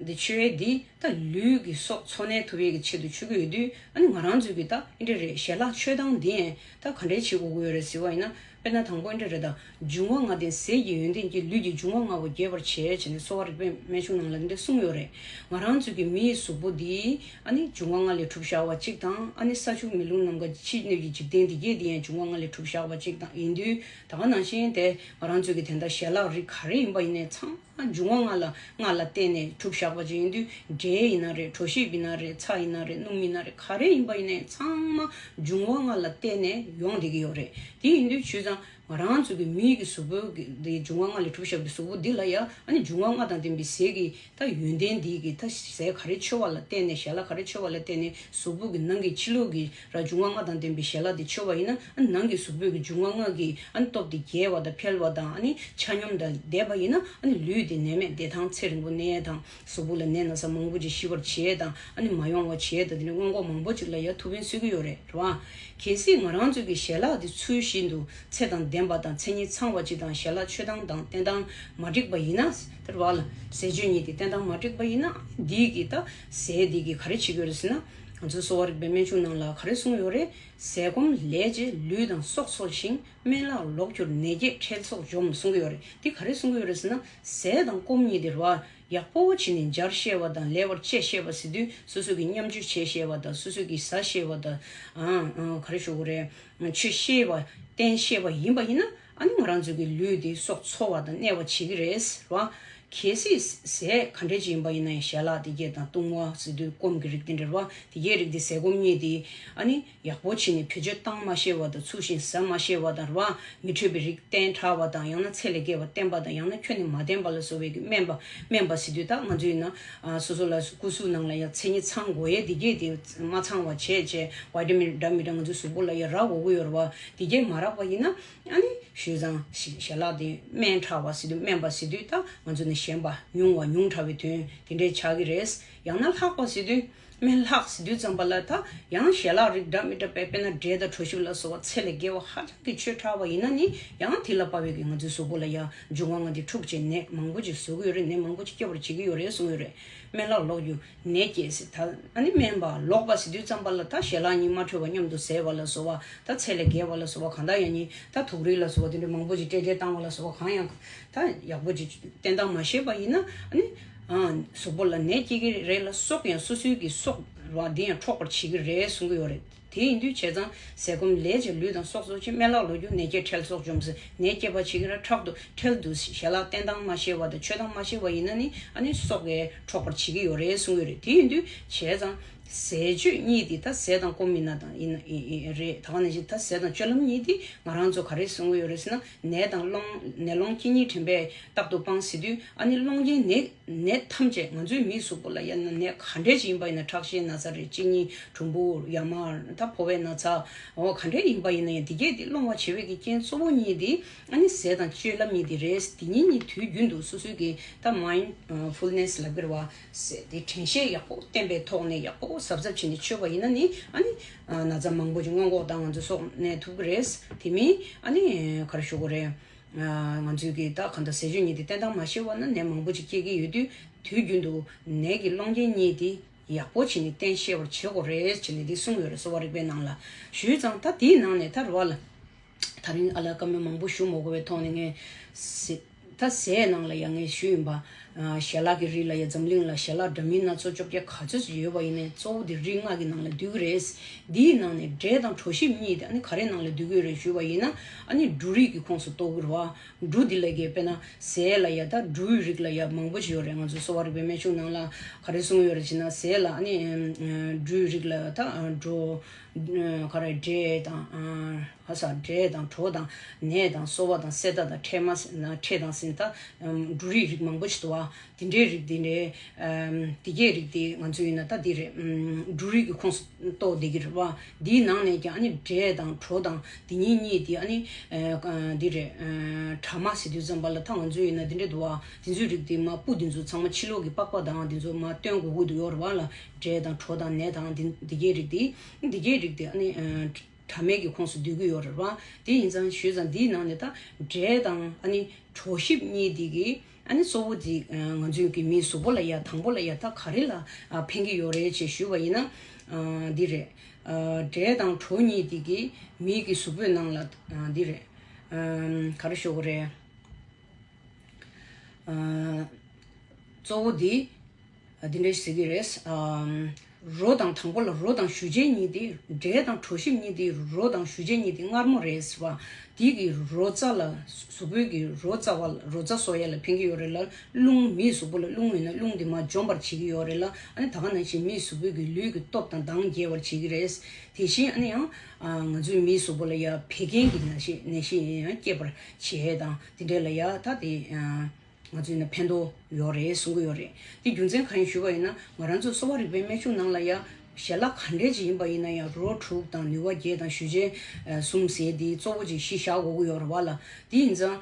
འདི་མཆོད་ཡས་འདི་ད་ལུས་ཀྱི་སྲོག་འཚོ་གནས་ཐུབ་ཡས་ཀྱི་ཆེད་དུ་མཆོད་ཀྱི་ཡོད་དུས། ཨ་ནི་ང་རང་ཚོ་གི་ད་འདི་འདྲ་རེད། ཞལ་ལག་མཆོད་སྟངས་འདི་ཡང་ད་ག་འདྲས་བྱེད་དགོས་ཀྱི་ཡོད་རེད་ཟེར་བ་ཡིན་ན། དཔེར་ན་དང་པོ་འདི་འདྲ་རེད་ད། འབྱུང་བ་ལྔ་ལྡན་ཟས་ཀྱི་ཡོན་ཏན་གྱིས། ལུས་ཀྱི་འབྱུང་བ་ལྔ་པོ་རྒྱས་པར་བྱེད་ཅེས་ནས་གསོ་བ་རིག་པའི་སྨན་གཞུང་ནང་ལ་འདི་འདྲ་གསུངས་ཡོད་རེད། ང་རང་ཚོ་གི་མིའི་གཟུགས་པོ་འདི་ཨ་ནི་འབྱུང་བ་ལྔ་ལས་གྲུབ་བཞག་པ་གཅིག་དང་། ཨ་ནི་ས་ཆུ་མེ་རླུང་ནམ་མཁའ་ཕྱི་སྣོད་ཀྱི་འཇིག་རྟེན་འདི་གས་འདི་ཡང་འབྱུང་བ་ལྔ་ལས་གྲུབ་བཞག་པ་གཅིག་དང་ཡིན་དུས། ད་ག་ནང་བཞིན་དེ་ང་རང་ཚོ་གི་དེ་འདྲ་ཞལ་ལག་རིགས་ག་རེ་ཡིན་པ་ཡིན་ནའི་ཚང་མ་འབྱུང་བ་ལྔ་ལ་ལྔ་ལ་བརྟེན་ནས་གྲུབ་བཞག་པ་ཅིག་ཡིན་དུས། འབྲས་ཡིན་ན་རེད། གྲོ་ཞིབ་ཡིན་ན་རེད། ཚྭ་ཡིན་ན་རེད། སྣུམ་ཡིན་ན་རེད། ག་རེ་ཡིན་པ་ཡིན་ནའི་ཚང་མ་འབྱུང་བ་ལྔ་ལ་བརྟེན་ནས་ཡོང་བསྡད་ཀྱི་ཡོད་རེད། དེ་ཡིན་དུས་བྱས་ཙང་ང་རང་ཚོ་གི་མིའི་གི་གཟུགས་པོ་གི་འདི་འབྱུང་བ་ལྔ་ལས་གྲུབ་བཞག་པའི་གཟུགས་པོ་འདི་ལ་ཡ་ཨ་ནི་འབྱུང་བ་ལྔ་དང་ལྡན་པའི་ཟས་ཀྱི་ད་ཡོན་ཏན་འདི་གི་ད་ཟས་ག་རེ་མཆོད་པ་ལ་བརྟེན་ནས། ཞལ་ལག་ག་རེ་མཆོད་པ་ལ་བརྟེན་ནས་གཟུགས་པོ་གི་ནང་གི་ཕྱི་ལོགས་ཀྱི་ར་འབྱུང་བ་ལྔ་དང་ལྡན་པའི་ཞལ་ལག་འདི་མཆོད་པ་ཡིན་ན། ཨ་ནི་ནང་གི་གཟུགས་པོ་གི་འབྱུང་བ་ལྔ་གི་ཨ་ནི་སྟོབས་འདི་རྒྱས་པ་དང་འཕེལ་བ་དང་། ཨ་ནི་ཆ་སྙོམས་དང་ལྡན་པ་ཡིན་ན། ཨ་ནི་ལུས་འདི་ནད་མེད་བདེ་ཐང་ཚེ་རིང་པོ་གནས་དང་། གཟུགས་པོ་ལ་ནད་ན་ཚ་མང་པོ་ཅིག་ཞི་བར་བྱེད་དང་། ཨ་ནི་མ་ཡོང་བ་བྱེད་དང་། དེ་ནི་སྔོན་འགོག་མང་པོ་ཅིག་ལ་ཡ་ཐུགས་ཕན་གསོས་ཀྱི་ཡོད་རེད། རེད་བ། གལ་སྲིད་ང་རང་ཚོ་གི་ཞལ་ལག་འདི་ཚུལ་བཞིན་དུ་ཚད་དང་ལྡན་པ་དང་། མཚན་ཉིད་ཚང་བ་ཅིག་དང་། ཞལ་ལག་མཆོད་སྟངས་དང་བསྟེན་སྟངས་མ་འགྲིག་པ་ཡིན་ན། དེ་རེད་བ་ལ། ཟས་སྤྱོད་གཉིས་དེ་བསྟེན་སྟངས་མ་འགྲིག་པ་ཡིན་ན། འདི་གི་ད་ཟས་འདི་གི་ག་རེ་བྱེད་ཀྱི་ཡོད་རེད་ཟེར་ན། ང་ཚོའི་གསོ་བ་རིག་པའི་སྨན་གཞུང་ནང་ལ་ག་རེ་གསུངས་ཡོད་རེད། ཟས་སྐོམ་ལས་བྱེད་ལུས་དང་སྲོག་འཚོ་ཞིང་། སྨན་བརླག་ལོག་གྱུར་ནད་བསྐྱེད་འཕྲལ་སྲོག་འཇོམས། གསུང་གི་ཡོད་རེད། འདི་ག་རེ་གསུང་གི་ཡོད་རེད་ཟེར་ན། ཟས་དང་སྐོམ་གཉིས་དེ་རེད་བ། ཡག་པོ་བྱས་ནས་སྦྱར་ཤེས་པ་དང་། ལེགས་པར་དཔྱད་ཤེས་པ་ཟེར་དུས་སོ་སོ་གིས་མཉམ་སྤྱོད་བྱེད་ཤེས་པ་དང་། སོ་སོ་གིས་ཟ་ཤེས་པ་དང་། ཨང་ཨང་ག་རེ་ཞུ་དགོས་རེད། མཆོད་ཤེས་པ། བསྟེན་ཤེས་པ་ཡིན་པ་ཡིན་ན། ཨ་ནི་ང་རང་ཚོ་གི་ལུས་དེ་སྲོག་འཚོ་བ་དང་གནས་པ་བྱེད་ཀྱི་རེད་བ། གལ་སྲིད་ཟས་ག་འདྲས་ཅིག་ཡིན་པ་ཡིན་ན་ཡང་། ཞལ་ལག་དེ་གས་དང་བཏུང་བ་ཟེར་དུས་སྐོམ་གྱི་རིགས་དེ་འདྲ་རེད་བ། དེ་གའི་རིགས་དེ་ཟས་སྐོམ་གཉིས་དེ་ཨ་ནི་ཡག་པོ་བྱས་ནས་བེད་སྤྱོད་བཏང་མ་ཤེས་པ་དང་། ཚུལ་བཞིན་ཟ་མ་ཤེས་པ་དང་རེད་བ། མི་འཕྲོད་པའི་རིགས་བསྟེན་དྲགས་པ་དང་། ཡང་ན་ཚད་ལས་བརྒལ་བ་བསྟེན་པ་དང་། ཡང་ན་ཁྱོན་ནས་མ་བསྟེན་པ་ལ་སོགས་པའི་གི་སྨན་པ། སྨན་པ་ཟེར་དུས་ད་ང་ཚོ་ཡིན་ན་ཨ་སོ་སོ་ལ་སྐུ་གཟུགས་ནང་ལ་ཡང་མཚན་ཉིད་ཚང་དགོས་ཡས་དེ་གས་དེ་མ་ཚང་བ་བྱས་བྱས། ཝི་ཊ་མིན་འདྲ་མི་འདྲ་ང་ཚོའི་གཟུགས་པོ་ལ་ཡང་རག་དགོས་ཀྱི་ཡོད་རེད་བ། དེ་གས་མ་རག་པ་ཡིན་ན། ཨ་ནི་བྱས་ཙང་ཞི་ཞལ་ལག་དེ་སྨན་དྲགས་པ་ཟེར་དུས། སྨན་པ་ཟེར་དུས་ད་ང་ཚོ་ནི་གཞན་པ་ཉུང་བ་ཉུང་དྲགས་པའི་དོན་དེ་འདྲས་ཆགས་ཀྱི་རེད། ཡང་ན་ལྷག་པ་ཟེར་དུས། སྨན་ལྷག་ཟེར་དུས་ཙམ་པ་ལ་ད་ཡང་ཞལ་ལག་རིགས་འདྲ་མི་འདྲ་བས། དཔེར་ན་འབྲས་དང་གྲོ་ཞིབ་ལ་སོགས་པ་ཚད་ལས་བརྒལ་བ་ཧ་ཅང་གི་མཆོད་དྲགས་པ་ཡིན་ན་ནི། ཡང་དེ་ལ་དཔག་པའི་གི་ང་ཚོའི་གཟུགས་པོ་ལ་ཡང་འབྱུང་བ་ལྔ་འདི་འཁྲུགས་བྱས་ནད་མང་པོ་ཅིག་བཟོ་གི་ཡོད་རེད། ནད་མང་པོ་ཅིག་སྐྱེ་བར་བྱེད་ཀྱི་ཡོད་རེད་གསུངས་ཡོད་རེད། སྨན་བརླག་ལོག་གྱུར་ནད་བསྐྱེད་ཟེར། ད་ཨ་ནི་སྨན་པ་ལོག་པ་ཟེར་དུས་ཙམ་པ་ལ་ད་ཞལ་ལག་གཉིས་མ་འཕྲོད་པ་མཉམ་དུ་ཟས་པ་ལ་སོགས་པ། ད་ཚད་ལས་བརྒལ་བ་ལ་སོགས་པ། གང་ལྟར་ཡང་ནི་ད་དུག་རིགས་ལ་སོགས་པ་དེ་འདྲ་མང་པོ་ཅིག་སྤྲད་སྤྲད་བཏང་བ་ལ་སོགས་པ། གང་ཡང་ད་ཡག་པོ་ཅིག་བསྟེན་སྟངས་མ་ཤེས་པ་ཡིན་ན། ཨ་ནི་ཨ་གཟུགས་པོ་ལ་ནད་སྐྱེ་གི་རེད་ལ། སྲོག་ཡང་སོ་སོའི་གི་སྲོག་རེད་བ། འདི་ཡང་འཕྲོག་པར་བྱེད་ཀྱི་རེད་གསུང་གི་ཡོད་རེད། དེ་ཡིན་དུས་བྱས་ཙང་། ཟས་སྐོམ་ལས་བྱེད་ལུས་དང་སྲོག་འཚོ་ཞིང་། སྨན་བརླག་ལོག་གྱུར་ནད་བསྐྱེད་འཕྲལ་སྲོག་འཇོམས་ཟེར། ནད་བསྐྱེད་པ་བྱེད་ཀྱི་ར་ཕྲག་ཏུ་འཕྲལ་དུ་ཞལ་ལག་བསྟེན་སྟངས་མ་ཤེས་པ་དང་། མཆོད་སྟངས་མ་ཤེས་པ་ཡིན་ན་ནི། ཨ་ནི་སྲོག་གིས་འཕྲོག་པར་བྱེད་ཀྱི་ཡོད་རེད་གསུངས་ཡོད་རེད། དེ་ཡིན་དུས་བྱས་ཙང་། ཟས་སྤྱོད་གཉིས་དེ་ད་ཟས་དང་སྐོམ་ཡིན་ན་དང་ཡིན་ན་ཡིན་ཡིན་རེད། ད་ག་ནང་བཞིན་ད་ཟས་དང་སྤྱོད་ལམ་གཉིས་དེ་ང་རང་ཚོ་ག་རེ་གསུང་གི་ཡོད་རེད་ཟེར་ན། ནད་དང་སློང་། ནད་སློང་གཅིན་སྙི་དྲན་པས་རྟག་ཏུ་སྤང་ཟེར་དུས། ཨ་ནི་སློང་གིན་ནད་ནད་ཐམས་ཅད། ང་ཚོའི་མིའི་གཟུགས་པོ་ལ་ཡང་ན་ནད་ག་འདྲས་ཅིག་ཡིན་པ་ཡིན་ན། ཁྲག་ཤེད་ན་ཚ་རེད། གཅིན་སྙི། གྲུམ་བུ། ཡ་མ། ད་ཕོ་བའི་ན་ཚ། འོ་ག་འདྲས་ཡིན་པ་ཡིན་ན་ཡང་། འདི་གས་འདི་སློང་བ་བྱེད་པའི་གི་རྐྱེན་གཙོ་བོ་གཉིས་འདི་ཨ་ནི་ཟས་དང་སྤྱོད་ལམ་གཉིས་འདི་རེད། འདི་གཉིས་གཉིས་དུས་རྒྱུན་དུ་སོ་སོའི་གི་ད་མའིན་ཌ་ཕུལ་ནེ་སི་ལབ་ཀྱི་རེད་བ། ཟས་དེ་དྲན་ཤེས་ཡག་པོ་བསྟེན་པའི་ཐོག་ནས་ཡག་པོ་གཟབ་གཟབ་བྱས་ནས་མཆོད་པ་ཡིན་ན་ནི། ཨ་ནི་ན་ཚ་མང་པོ་ཅིག་སྔོན་འགོག་དང་ང་ཚོ་སྲོག་གནས་ཐུབ་ཀྱི་རེད། དེ་མིན་ཨ་ནི་ག་རེ་ཞུ་དགོས་རེད། ང་ཚོའི་གི་ད་གང་ལྟར་ཟས་སྤྱོད་གཉིས་དེ་བསྟེན་སྟངས་མ་ཤེས་པ་ན་ནད་མང་པོ་ཅིག་སྐྱེ་གི་ཡོད་དུས། དུས་རྒྱུན་དུ་ནད་ཀྱི་སློང་རྐྱེན་གཉིས་དེ་ཡག་པོ་བྱས་ནས་བསྟེན་ཤེས་པར་བྱེད་དགོས་རེད་ཅེས་ནས་དེ་གསུངས་ཡོད་རེད། གསོ་བ་རིག་པའི་ནང་ལ། ཞུས་ཙང་ད་དེའི་ནང་ནས་ད་རེད་བ་ལ། ད་རིང་ཨ་ལ་བཀའ་མོལ་མང་པོ་ཞུ་མ་དགོས་པའི་ཐོག་ནས། ངས་ཟེ་ད་ཟས་ནང་ལ་ཡང་ངས་ཞུས་ཡིན་པ། ཞལ་ལག་གི་རིགས་ལ་ཡ་འཛམ་གླིང་ལ་ཞལ་ལག་འདྲ་མིན་སྣ་ཚོགས་བཅོ་བརྒྱད་ག་ཚོད་ཅིག་ཡོད་པ་ཡིན་ནའི་གཙོ་བོ་དེ་རིགས་ལྔ་གི་ནང་ལ་འདུས་ཀྱི་རེད། འདིའི་ནང་ནས་འབྲས་དང་གྲོ་ཞིབ་གཉིས་དེ་ཨ་ནི་ག་རེ་ནང་ལ་འདུས་ཀྱི་ཡོད་རེད་ཞུས་པ་ཡིན་ན། ཨ་ནི་འབྲུ་རིགས་ཀྱི་ཁོངས་སུ་གཏོགས་ཀྱི་རེད་བ། འབྲུ་འདི་ལ་གི་དཔེར་ན་ཟས་ལ་ཡ་ད་འབྲུའི་རིགས་ལ་ཡ་མང་པོ་ཞིག་ཡོད་རེད། ང་ཚོ་གསོ་བ་རིག་པའི་སྨན་གཞུང་ནང་ལ་ག་རེ་གསུངས་ཡོད་རེད་ཅེ་ན། ཟས་ལ་ཨ་ནི་འབྲུའི་རིགས་ལ་ད་གྲོ། ག་རེ་འབྲས་དང་། ཧ་ས་འབྲས་དང་གྲོ་དང་ནས་དང་སོལ་བ་དང་སེར་ད་དང་ཕྲེ་མ་ཕྲེ་དང་ཟེར་ད། འབྲུ་རིགས་རིགས་མང་པོ་ཞིག་འདུག་བ། དེ་འདྲའི་རིགས་དེ་འདྲའི། དེ་གའི་རིགས་དེ་ང་ཚོ་ཡིན་ན་ད་འདི་རེད། འབྲུ་རིགས་ཀྱི་ཁོངས་སུ་གཏོགས་བསྡད་ཀྱི་རེད་བ། འདིའི་ནང་ནས་ཀྱང་ཨ་ནི་འབྲས་དང་གྲོ་དང་འདི་གཉིས་གཉིས་དེ་ཨ་ནི་འདི་རེད། དྲ་མ་ཟེར་དུས་ཙམ་པ་ལ་ད་ང་ཚོ་ཡིན་ན་འདི་འདྲ་འདུག་བ། དེ་ཚོའི་རིགས་དེ་མ་སྤུ་དེ་ཚོ་ཚང་མ་ཕྱི་ལོགས་ཀྱི་པགས་པ་དང་དེ་ཚོ་མ་བཏོན་དགོས་ཀྱི་འདུག་ཡོད་རེད་བ་ལ། འབྲས་དང་གྲོ་དང་ནས་དང་འདི་འདི་གའི་རིགས་དེ། འདི་གའི་རིགས་དེ་ཨ་ནི། དྲ་མའི་གི་ཁོངས་སུ་འདུས་ཀྱི་ཡོད་རེད་བ། དེ་ཡིན་ཙང་ཞུས་ཙང་འདིའི་ནང་ནས་ད་འབྲས་དང་ཨ་ནི་གྲོ་ཞིབ་གཉིས་དེ་གི་ཨ་ནི་གཙོ་བོ་དེ་ང་ཚོའི་གི་མིའི་གཟུགས་པོ་ལ་ཡ་དང་པོ་ལ་ཡ་ད་ག་རེ་ལ་ཕན་གྱི་ཡོད་རེད་ཅེས་ཞུས་པ་ཡིན་ན། འདི་རེད། འབྲས་དང་གྲོ་གཉིས་དེ་གི་མིའི་གི་གཟུགས་པོའི་ནང་ལ་འདི་རེད། ག་རེ་ཞུ་དགོས་རེད། གཙོ་བོ་དེ། འདི་འདྲ་ཞིག་ཟེར་གྱི་རེད། རོ་དང་དང་པོ་ལ་རོ་དང་ཞུ་རྗེས་གཉིས་དེ། འབྲས་དང་གྲོ་ཞིབ་གཉིས་དེ་རོ་དང་ཞུ་རྗེས་གཉིས་དེ་མངར་མོ་རེད་ཟེར་བ། དེ་གི་རོ་རྩ་ལ། གཟུགས་པོའི་གི་རོ་རྩ་བ་ལ་རོ་རྩ་བཟོ་ཡས་ལ་ཕན་གྱི་ཡོད་རེད་ལ། རླུང་མིའི་གཟུགས་པོ་ལ་རླུང་ཡོད་ན་རླུང་དེ་མར་འཇོམས་པར་བྱེད་ཀྱི་ཡོད་རེད་ལ། ཨ་ནི་ད་ག་ནང་བཞིན་མིའི་གཟུགས་པོའི་གི་ལུས་ཀྱི་སྟོབས་དང་མདངས་རྒྱས་པར་བྱེད་ཀྱི་རེད། དེ་བཞིན་ཨ་ནི་ཡང་། ང་ཚོའི་མིའི་གཟུགས་པོ་ལ་ཡ་བད་ཀན་གྱི་ནད་གཞི་ནད་གཞི་ཡང་སྐྱེད་པར་བྱེད་དང་དེ་འདྲ་ལ་ཡ་ད་དེ། ང་ཚོའི་ནང་ཕན་ཐོགས་ཡོད་རེད་གསུང་གི་ཡོད་རེད། དེ་རྒྱུ་མཚན་གང་ཡིན་ཞུས་པ་ཡིན་ན། ང་རང་ཚོ་གསོ་བ་རིག་པའི་སྨན་གཞུང་ནང་ལ་ཡ་ཞལ་ལག་ག་འདྲས་ཅིག་ཡིན་པ་ཡིན་ན་ཡང་རོ་དྲུག་དང་ནུས་པ་བརྒྱད་དང་ཞུ་རྗེས་གསུམ་ཟེར་དེ་གཙོ་བོ་ཅིག་གཞི་བཞག་དགོས་ཀྱི་ཡོད་རེད་བ་ལ། དེ་ཡིན་ཙང་།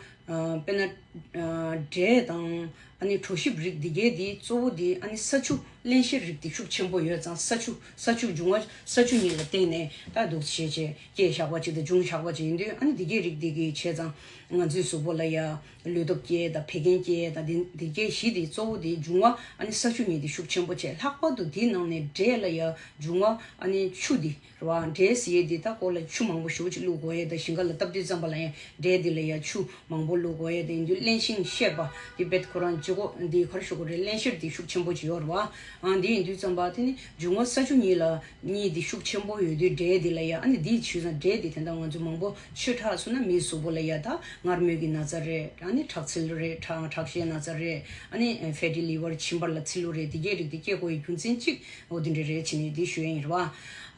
དཔེར་ན། འབྲས་དང་ཨ་ནི་གྲོ་ཞིབ་རིགས་འདི་གས་དེ་གཙོ་བོ་དེ་ཨ་ནི་ས་ཆུ་བརླན་གཤེར་རིགས་དེ་ཤུགས་ཆེན་པོ་ཡོད་ཙང་ས་ཆུ་ས་ཆུ་འབྱུང་བ་ས་ཆུ་གཉིས་ལ་བརྟེན་ནས་ད་འདུག་བྱས་བྱས་སྐྱེས་བཞག་པ་ཅིག་དང་འབྱུང་བཞག་པ་ཅིག་ཡིན་དུས། ཨ་ནི་འདི་གས་རིགས་འདི་གས་བྱས་ཙང་ང་ཚོའི་གཟུགས་པོ་ལ་ཡ། ལུས་སྟོབས་སྐྱེ་དང་བད་ཀན་སྐྱེ་དང་འདི་འདི་སྐྱེ་གཞི་དེ་གཙོ་བོ་དེ་འབྱུང་བ་ཨ་ནི་ས་ཆུ་གཉིས་དེ་ཤུགས་ཆེན་པོ་བྱས། ལྷག་པར་དུ་དེའི་ནང་ནས་འབྲས་ལ་ཡ་འབྱུང་བ་ཨ་ནི་ཆུ་དེ་རེད་བ། འབྲས་ཟེར་ཡས་དེ་ད་ཁོ་ལ་ཆུ་མང་པོ་ཞེ་པོ་ཅིག་བླུགས་དགོས་ཡས་དང་ཞིང་ཁ་ལ་བཏབ་དུས་ཙམ་པ་ལ་ཡང་འབྲས་དེ་ལ་ཡ་ཆུ་མང་པོ་བླུགས་དགོས་ཡས་དེ་ཡིན་དུས་བརླན་ཞིང་གཤེར་བ་དེ་བེད་ཁོ་རང་ལྗིད་ཁོག་འདི་གར་ཞུ་དགོས་རེད། བརླན་གཤེར་དེ་ཤུགས་ཆེན་པོ་ཅིག་ཡོད་རེད་བ། ཨ་འདི་ཡིན་དུས་ཙམ་པ་དེ་ནི་འབྱུང་བ་ས་ཆུ་གཉིས་ལ། གཉིས་འདི་ཤུགས་ཆེན་པོ་ཡོད་དུས་འབྲས་འདི་ལ་ཡ་ཨ་ནི་འདི་ཆུ་ས་འབྲས་འདི་དེ་འདྲ་ང་ཚོ་མང་པོ་མཆོད་ཁྲག་སོང་ན་མིའི་གཟུགས་པོ་ལ་ཡ་ད་མངར་མོའི་གི་ན་ཚ་རེད། ཨ་ནི་ཁྲག་ཚིལ་རེད། ཁྲག་ཁྲག་ཤེད་ན་ཚ་རེད། ཨ་ནི་ཕེ་ཊི་ལི་ཝར་མཆིན་པ་ལ་ཚིལ་ལུ་རེད། འདི་གའི་རིགས་འདི་སྐྱེ་དགོས་ཡི་རྒྱུ་མཚན་གཅིག་འོ་འདི་འདྲ་རེད་བྱས་ནས་འདི་ཞུ་ཡ་ཡིན་རེད་བ།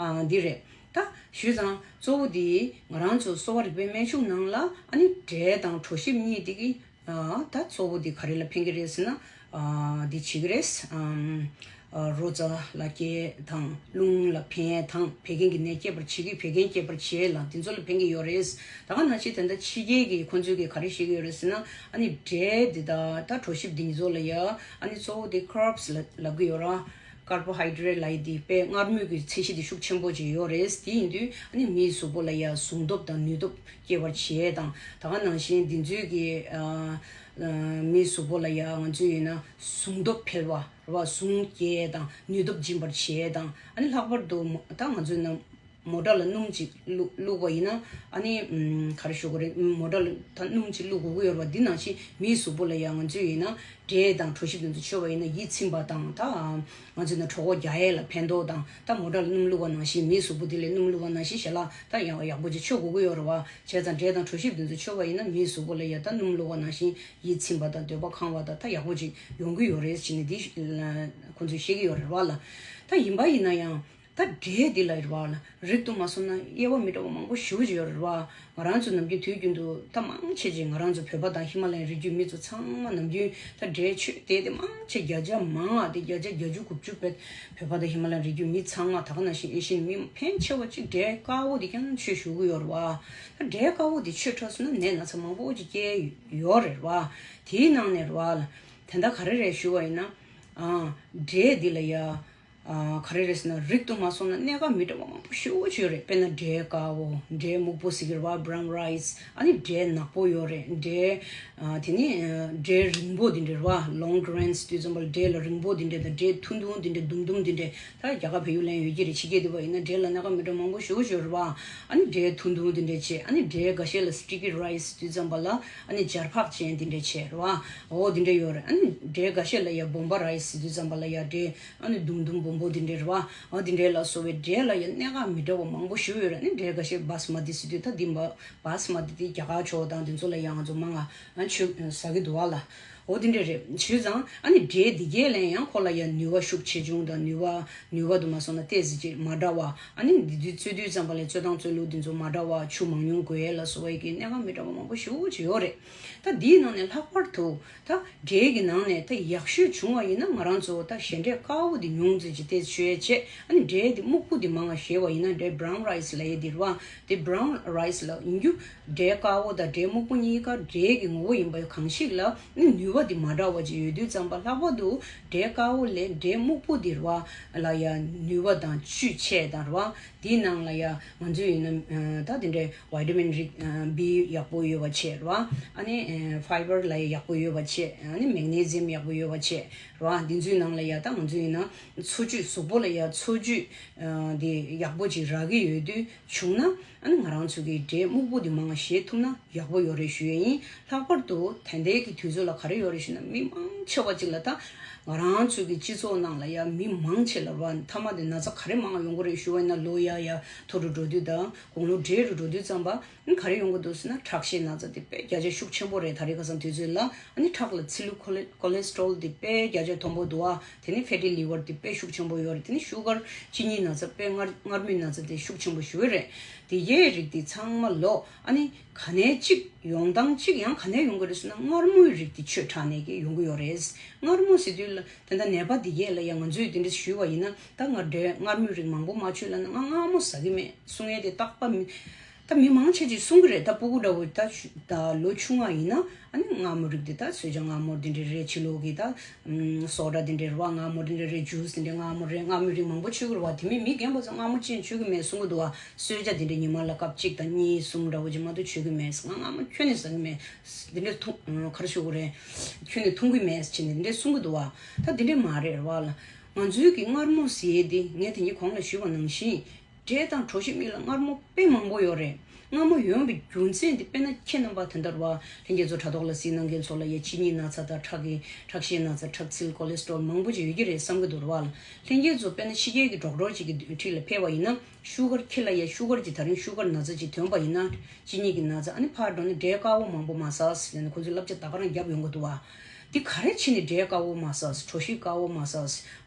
ཨ་འདི་རེད། ད་ཞུས་ཙང་གཙོ་བོ་འདི་ང་རང་ཚོ་གསོ་བ་རིག་པའི་སྨན་གཞུང་ནང་ལ་ཨ་ནི་འབྲས་དང་གྲོ་ཞིབ་གཉིས་འདི་གི་ཨ་ད་གཙོ་བོ་འདི་ག་རེ་ལ་ཕན་གྱི་རེད་ཟེར་ན། ཨ་འདི་བྱེད་ཀྱི་རེད། ཨམ། ཨ་རོ་རྩ་ལ་སྐྱེད་དང་རླུང་ལ་ཕན་དང་བད་ཀན་གྱི་ནད་སྐྱེད་པར་བྱེད་ཀྱི་བད་ཀན་སྐྱེད་པར་བྱེད་ལ་འདི་ཚོ་ལ་ཕན་གྱི་ཡོད་རེད། ད་ག་ནང་བཞིན་དེ་འདྲ་ཕྱི་རྒྱལ་གྱི་ཁོང་ཚོས་ཀྱི་ག་རེ་བཤད་ཀྱི་ཡོད་རེད་ཟེར་ན། ཨ་ནི་འབྲས་འདི་དང་ད་གྲོ་ཞིབ་འདི་གཉིས་ཚོ་ལ་ཡ་ཨ་ནི་གཙོ་བོ་དེ་ཁར་བྷ་སི་ལ་ལབ་ཀྱི་ཡོད་ར། ཀར་བོ་ཧའི་ཌི་རེ་ཊི་ལབ་ཡས་དེ་དཔེ་མངར་མོའི་གི་ཚད་གཞི་དེ་ཤུགས་ཆེན་པོ་ཅིག་ཡོད་རེད། དེ་ཡིན་དུས་ཨ་ནི་མིའི་གཟུགས་པོ་ལ་ཡ་ཟུངས་སྟོབས་དང་ནུས་སྟོབས་སྐྱེ་བར་བྱེད་དང་། ད་ག་ནང་བཞིན་འདི་ཚོའི་གི་ཨ་ཨ་མིའི་གཟུགས་པོ་ལ་ཡ་ང་ཚོས་ཡིན་ན་ཟུངས་སྟོབས་འཕེལ་བ་རེད་བ། ཟུངས་སྐྱེད་དང་ནུས་སྟོབས་སྦྱིན་པར་བྱེད་དང་། ཨ་ནི་ལྷག་པར་དུ་མོ་ད་ང་ཚོས་ན་མོ་ཊ་ལ་སྣུམ་ཅིག་བླུག་བླུགས་པ་ཡིན་ན། ཨ་ནི་ཨམ་ག་རེ་ཞུ་དགོས་རེད། མོ་ཊ་ལ་ད་སྣུམ་ཅིག་བླུགས་དགོས་ཀྱི་ཡོད་རེད་བ། འདི་ནང་བཞིན་མིའི་གཟུགས་པོ་ལ་ཡང་ང་ཚོས་ཡིན་ན་འབྲས་དང་གྲོ་ཞིབ་དེ་ཚོ་མཆོད་པ་ཡིན་ན་ཡིད་ཚིམ་པ་དང་། ད་ང་ཚོས་ན་གྲོད་ཁོག་རྒྱགས་ཡས་ལ་ཕན་ཐོགས་དང་། ད་མོ་ཊ་ལ་སྣུམ་བླུགས་པ་ནང་བཞིན་མིའི་གཟུགས་པོ་དེ་ལ་སྣུམ་བླུགས་པ་ནང་བཞིན་ཞལ་ལག་ད་ཡག་ཡག་པོ་ཅིག་མཆོད་དགོས་ཀྱི་ཡོད་རེད་བ། བྱས་ཙང་འབྲས་དང་གྲོ་ཞིབ་དེ་ཚོ་མཆོད་པ་ཡིན་ན་མིའི་གཟུགས་པོ་ལ་ཡང་ད་སྣུམ་བླུགས་པ་ནང་བཞིན་ཡིད་ཚིམ་པ་དང་འདོད་པ་ཁེངས་པ་དང་ད་ཡག་པོ་ཅིག་ཡོང་གི་ཡོད་རེད་ཟེར་ནས་འདི་ཁོང་ཚོས་བཤད་ཀྱི་ཡོད་རེད་བ་ལ། ད་ཡིན་པ་ཡིན་ན་ཡང་། ད་འབྲས་འདི་ལ་རེད་བ་ལ། རིགས་དུ་མ་སོང་ན་དབྱེ་བ་མི་འདྲ་བ་མང་པོ་ཞེ་པོ་ཅིག་ཡོད་རེད་བ། ང་རང་ཚོ་ནམ་རྒྱུན་དུས་རྒྱུན་དུ་ད་མང་ཆེ་ཅིག་ང་རང་ཚོ་བོད་པ་དང་ཧི་མ་ལ་ཡའི་རི་རྒྱུད་མི་ཚོ་ཚང་མ་ནམ་རྒྱུན་ད་འབྲས་མཆོད་དེ་དེ་མང་ཆེ་བརྒྱ་ཆ་མང་ང་དེ་བརྒྱ་ཆ་བརྒྱད་ཅུ་དགུ་བཅུ་བོད་བོད་པ་དང་ཧི་མ་ལ་ཡའི་རི་རྒྱུད་མི་ཚང་མ། ད་ག་ནང་བཞིན་ཨེ་ཤི་ཡན་མི་ཕལ་ཆེ་བ་ཅིག་འབྲས་དཀར་པོ་དེ་རྐྱང་མཆོད་ཞུ་གི་ཡོད་རེད་བ། ད་འབྲས་དཀར་པོ་དེ་མཆོད་དྲགས་སོང་ན་ནད་ན་ཚ་མང་པོ་ཅིག་སྐྱེ་ཡོད་རེད་བ། དེའི་ནང་ནས་རེད་བ་ལ། དེ་འདྲ་ག་རེ་རེད་ཞུ་བ་ཡིན་ན། ཨ་འབྲས་འདི་ལ་ཡ། ཨ་ག་རེ་རེད་ཟེར་ན་རིགས་དུ་མ་སོང་ན་སྣ་ཁ་མི་འདྲ་བ་མང་པོ་ཞེ་པོ་ཅིག་ཡོད་རེད། དཔེར་ན་འབྲས་དཀར་པོ། འབྲས་སྨུག་པོ་ཟེར་གྱི་རེད་བ། brown rice། ཨ་ནི་འབྲས་ནག་པོ་ཡོད་རེད། འབྲས་ཨ་དེ་ནི་ཨ་འབྲས་རིང་པོ་དེ་འདྲ་རེད་བ། long grains། དུས་ཙམ་པ་ལ་འབྲས་ལ་རིང་པོ་དེ་འདྲ་དང་། འབྲས་ཐུང་ཐུང་དེ་འདྲ། ཟླུམ་ཟླུམ་དེ་འདྲ། ད་རྒྱ་གར་བལ་ཡུལ་ལ་ཡོད་ཀྱི་རེད། ཕྱི་རྒྱལ་དུ་བ་ཡིན་ན་འབྲས་ལ་སྣ་ཁ་མི་འདྲ་མང་པོ་ཞེ་པོ་ཅིག་ཡོད་རེད་བ། ཨ་ནི་འབྲས་ཐུང་ཐུང་དེ་འདྲ་བྱས། ཨ་ནི་འབྲས་འགའ་ཤས་ལ་sticky rice། དུས་ཙམ་པ་ལ་ཨ་ནི་འབྱར་བག་ཅན་དེ་འདྲ་བྱས་རེད་བ། འོ་དེ་འདྲ་ཡོད་རེད། ཨ་ནི་འབྲས་འགའ་ཤས་ལ་ཡ་bomba rice། དུས་ཙམ་པ་ལ་ཡ་འབྲས་ཨ་ནི་ཟླུམ་ཟླུམ་སྦོམ་པོ་དེ་འདྲ་རེད་བ། ཨ་དེ་འདྲ་ལ་སོགས་པའི་འབྲས་ལ་ཡ་སྣ་ཁ་མི་འདྲ་བ་མང་པོ་ཞེ་པོ་ཡོད་རེད། ཨ་ནི་འབྲས་འགའ་ཤས་basmati ཟེར་དུས། ད་འདི་basmati དེ་རྒྱ་གར་ཕྱོགས་དང་དེ་ཚོ་ལ་ཡང་ང་ཚོ་མང་ང་ཨ་མཆོད་ཟ་གི་འདུག་བ་ལ། འོ་དེ་འདྲ་རེད། བྱས་ཙང་ཨ་ནི་འབྲས་འདི་གས་ལ་ཡང་ཁོ་ལ་ཡང་ནུས་པ་ཤུགས་ཆེ་ཆུང་དང་། ནུས་པ་ནུས་པ་དུ་མ་སོང་ན་ཏོག་ཙམ་ཅིག་མ་འདྲ་བ། ཨ་ནི་འདི་དུས་བཙོས་དུས་ཙམ་པ་ལ་བཙོས་སྟངས་བཙོས་ལུགས་འདི་ཚོ་མ་འདྲ་བ། ཆུ་མང་ཉུང་དགོས་ཡས་ལ་སོགས་པའི་གི་སྣ་ཁ་མི་འདྲ་བ་མང་པོ་ཞེ་པོ་ཅིག་ཡོད་རེད། ད་འདིའི་ནང་ནས་ལྷག་པར་དུ་ད་འབྲས་ཀྱི་ནང་ནས་ད་ཡག་ཤོས་བྱུང་བ་ཡིན་ན། ང་རང་ཚོ་ད་གཞན་འབྲས་དཀར་པོ་འདི་ཉུང་ཙམ་ཅིག་ཏོག་ཙམ་མཆོད་ཡས་བྱས། ཨ་ནི་འབྲས་འདི་སྨུག་པོ་འདི་མང་ང་བཞེས་པ་ཡིན་ན། འབྲས་brown rice ལབ་ཡས་འདི་རེད་བ། དེ་brown rice ལ་ཡིན་རྒྱུ། འབྲས་དཀར་པོ་དང་འབྲས་སྨུག་པོ་གཉིས་ཀ་འབྲས་ཀྱི་ངོ་བོ་ཡིན་པ་གང་ཞིག་ལ་ནི་ནུས་པ་འདི་མ་འདྲ་བ་ཅིག་ཡོད་དུས་ཙམ་པ། ལྷག་པར་དུ་འབྲས་དཀར་པོ་ལས་འབྲས་སྨུག་པོ་འདི་རེད་བ་ལ་ཡ་ནུས་པ་དང་བཅུད་ཆེ་དང་རེད་བ། དེའི་ནང་ལ་ཡ་ང་ཚོས་ཡིན་ན་ཨ་ད་དེ་འདྲའི་vitamin རིགས་ཨ་B ཡག་པོ་ཡོད་པ་བྱས་རེད་བ། ཨ་ནི་ཨ་fiber ལ་ཡ་ཡག་པོ་ཡོད་པ་བྱས། ཨ་ནི་magnesium ཡག་པོ་ཡོད་པ་བྱས་རེད་བ། འདི་ཚོའི་ནང་ལ་ཡ་ད་ང་ཚོས་ཡིན་ན་འཚོ་བཅུད། གཟུགས་པོ་ལ་ཡ་འཚོ་བཅུད་ཨ་འདི་ཡག་པོ་ཅིག་རག་གི་ཡོད་དུས་བྱུང་ན། ཨ་ནི་ང་རང་ཚོ་གིས་འབྲས་སྨུག་པོ་འདི་མང་ང་བཞེས་ཐུབ་ན་ཡག་པོ་ཡོད་རེད་ཞུ་ཡས་ཡིན། ལྷག་པར་དུ་ད་ལྟའི་གི་དུས་ཚོད་ལ་ག་རེ་ཡོད་རེད་ཞུ་ན། མི་མང་ཆེ་བ་ཅིག་ལ། ད་ང་རང་ཚོ་གི་སྤྱི་ཚོགས་ནང་ལ་ཡ་མི་མང་ཆེ་ལ་རེད་བ། མཐའ་མ་དེ་ན་ཚ་ག་རེ་མང་ང་ཡོང་གི་རེད་ཞུ་བ་ཡིན་ན། ལོ་ཡར་ཡར་མཐོ་རུ་འགྲོ་དུས་དང་། དགུང་ལོ་བགྲེས་རུ་འགྲོ་དུས་ཙམ་པ། ཨ་ནི་ག་རེ་ཡོང་གི་འདུག་ཟེར་ན། ཁྲག་ཤེད་ན་ཚ་དེ་དཔེ་བརྒྱ་ཆ་ཤུགས་ཆེན་པོ་རེད། ད་རེས་ཁ་སང་དུས་ཚོད་ལ། ཨ་ནི་ཁྲག་ལ་ཚིལ་ལུ་cholesterol དེ་དཔེ་བརྒྱ་ཆ་མཐོན་པོ་འདུག་ཨ། དེ་ནས་fatty liver དེ་དཔེ་ཤུགས་ཆེན་པོ་ཡོད་རེད། དེ་ནས་sugar གཅིན་སྙི་ན་ཚ། དཔེ་མངར་མངར་མོའི་ན་ཚ་དེ་ཤུགས་ཆེན་པོ་ཞེ་པོ་རེད། དེ་གའི་རིགས་དེ་ཚང་མ་ལོ། ཨ་ནི་ག་ནས་གཅིག་ཡོང་སྟངས་གཅིག་ཡང་ག་ནས་ཡོང་གི་རེད་ཟེར་ན། མངར་མོའི་རིགས་དེ་མཆོད་དྲགས་ནས་གི་ཡོང་གི་ཡོད་རེད། མངར་མོ་ཟེར་དུས་ལ། ད་ལྟ་ནད་པ་དེ་གས་ལ་ཡང་ང་ཚོས་དེ་འདྲ་ཞུས་པ་ཡིན་ན། ད་ང་འདྲའི་མངར་མོའི་རིགས་མང་པོ་མ་མཆོད་ལབ་ན། ང་མངར་མོ་ཟ་གི་མེད་གསུང་ཡས་དེ་རྟག་པ་མི། ད་མི་མང་ཆེ་ཅིག་གསུང་གི་རེད། ད་སྤུ་གུ་འདྲ་བོ་ད་ཤུ་ད་ལོ་ཆུང་བ་ཡིན་ན། ཨ་ནི་མངར་མོ་རིགས་དེ་ད་གསོལ་ཇ་མངར་མོ་དེ་འདྲ་རེད། ཕྱི་ལོགས་ཀྱི་ད་ཨམ་སོ་ཌ་དེ་འདྲ་རེད་བ། མངར་མོ་དེ་འདྲ་རེད། ཇུས་དེ་འདྲ་མངར་མོ་རེད། མངར་མོའི་རིགས་མང་པོ་མཆོད་ཀྱི་རེད་བ། དེ་མིན་མི་རྒན་པ་ཚོ་མངར་མོ་ཅན་མཆོད་ཀྱི་མེད་གསུང་གི་འདུག་བ། གསོལ་ཇ་དེ་འདྲ་ཉི་མ་ལ་ཀབ་གཅིག་དང་གཉིས་གསུམ་འདྲ་བོ་ཅིག་མ་གཏོགས་མཆོད་ཀྱི་མེད། ང་མངར་མོ་ཁྱོན་ནས་ཟ་གི་མེད། དེ་འདྲ་འཐུང་ཨ་ག་རེ་ཞུ་དགོས་རེད། ཁྱོན་ནས་འཐུང་གི་མེད་ཟེར་ནས་དེ་འདྲ་གསུང་གི་འདུག་བ། ད་དེ་འདྲ་མ་རེད་བ་ལ། ང་ཚོའི་གི་མངར་མོ་ཟེར་ཡས་དེ་ངས་དེ་གཉིས་གོང་ལ་ཞུས་པ་ནང་བཞིན། འབྲས་དང་གྲོ་ཞིབ་གཉིས་ལ་མངར་མོ་དཔེ་མང་པོ་ཡོད་རེད། མངར་མོ་ཡོང་བའི་རྒྱུ་མཚན་དེ་དཔེར་ན་ཁྱེད་རྣམ་པ་དེ་འདྲ་རེད་བ། ལྷན་རྒྱས་ཚོ་དྲ་ཐོག་ལ་གཟིགས་གནང་མཁན་ཚོ་ལ་ཡ་གཅིན་སྙི་ན་ཚ་དང་ཁྲག་གི་ཁྲག་ཤེད་ན་ཚ། ཁྲག་ཚིལ་cholesterol མང་པོ་ཅིག་ཡོད་ཀྱི་རེད་བསམ་གྱི་འདུག་རེད་བ་ལ། ལྷན་རྒྱས་ཚོ་དཔེར་ན་ཕྱི་རྒྱལ་གྱི་ཌོག་ཊར་ཅིག་གི་འཁྲིས་ལ་ཕེབས་པ་ཡིན་ན། ཤུ་གར་ཁྱེད་ལ་ཡ་ཤུ་གར་གྱི་ད་རིང་ཤུ་གར་ན་ཚ་ཅིག་ཐོན་པ་ཡིན་ན། གཅིན་སྙི་གི་ན་ཚ། ཨ་ནི་ཕར་འགྲོ་ནས་འབྲས་དཀར་པོ་མང་པོ་མ་ཟ་ཟེར་ནས་ཁོང་ཚོས་བསླབ་བྱ་ད་ག་རང་རྒྱབ་ཡོང་གི་འདུག་བ། འདི་ག་རེ་བྱས་ནས་འབྲས་དཀར་པོ་མ་ཟ། གྲོ་ཞིབ་དཀར་པོ་མ་ཟ།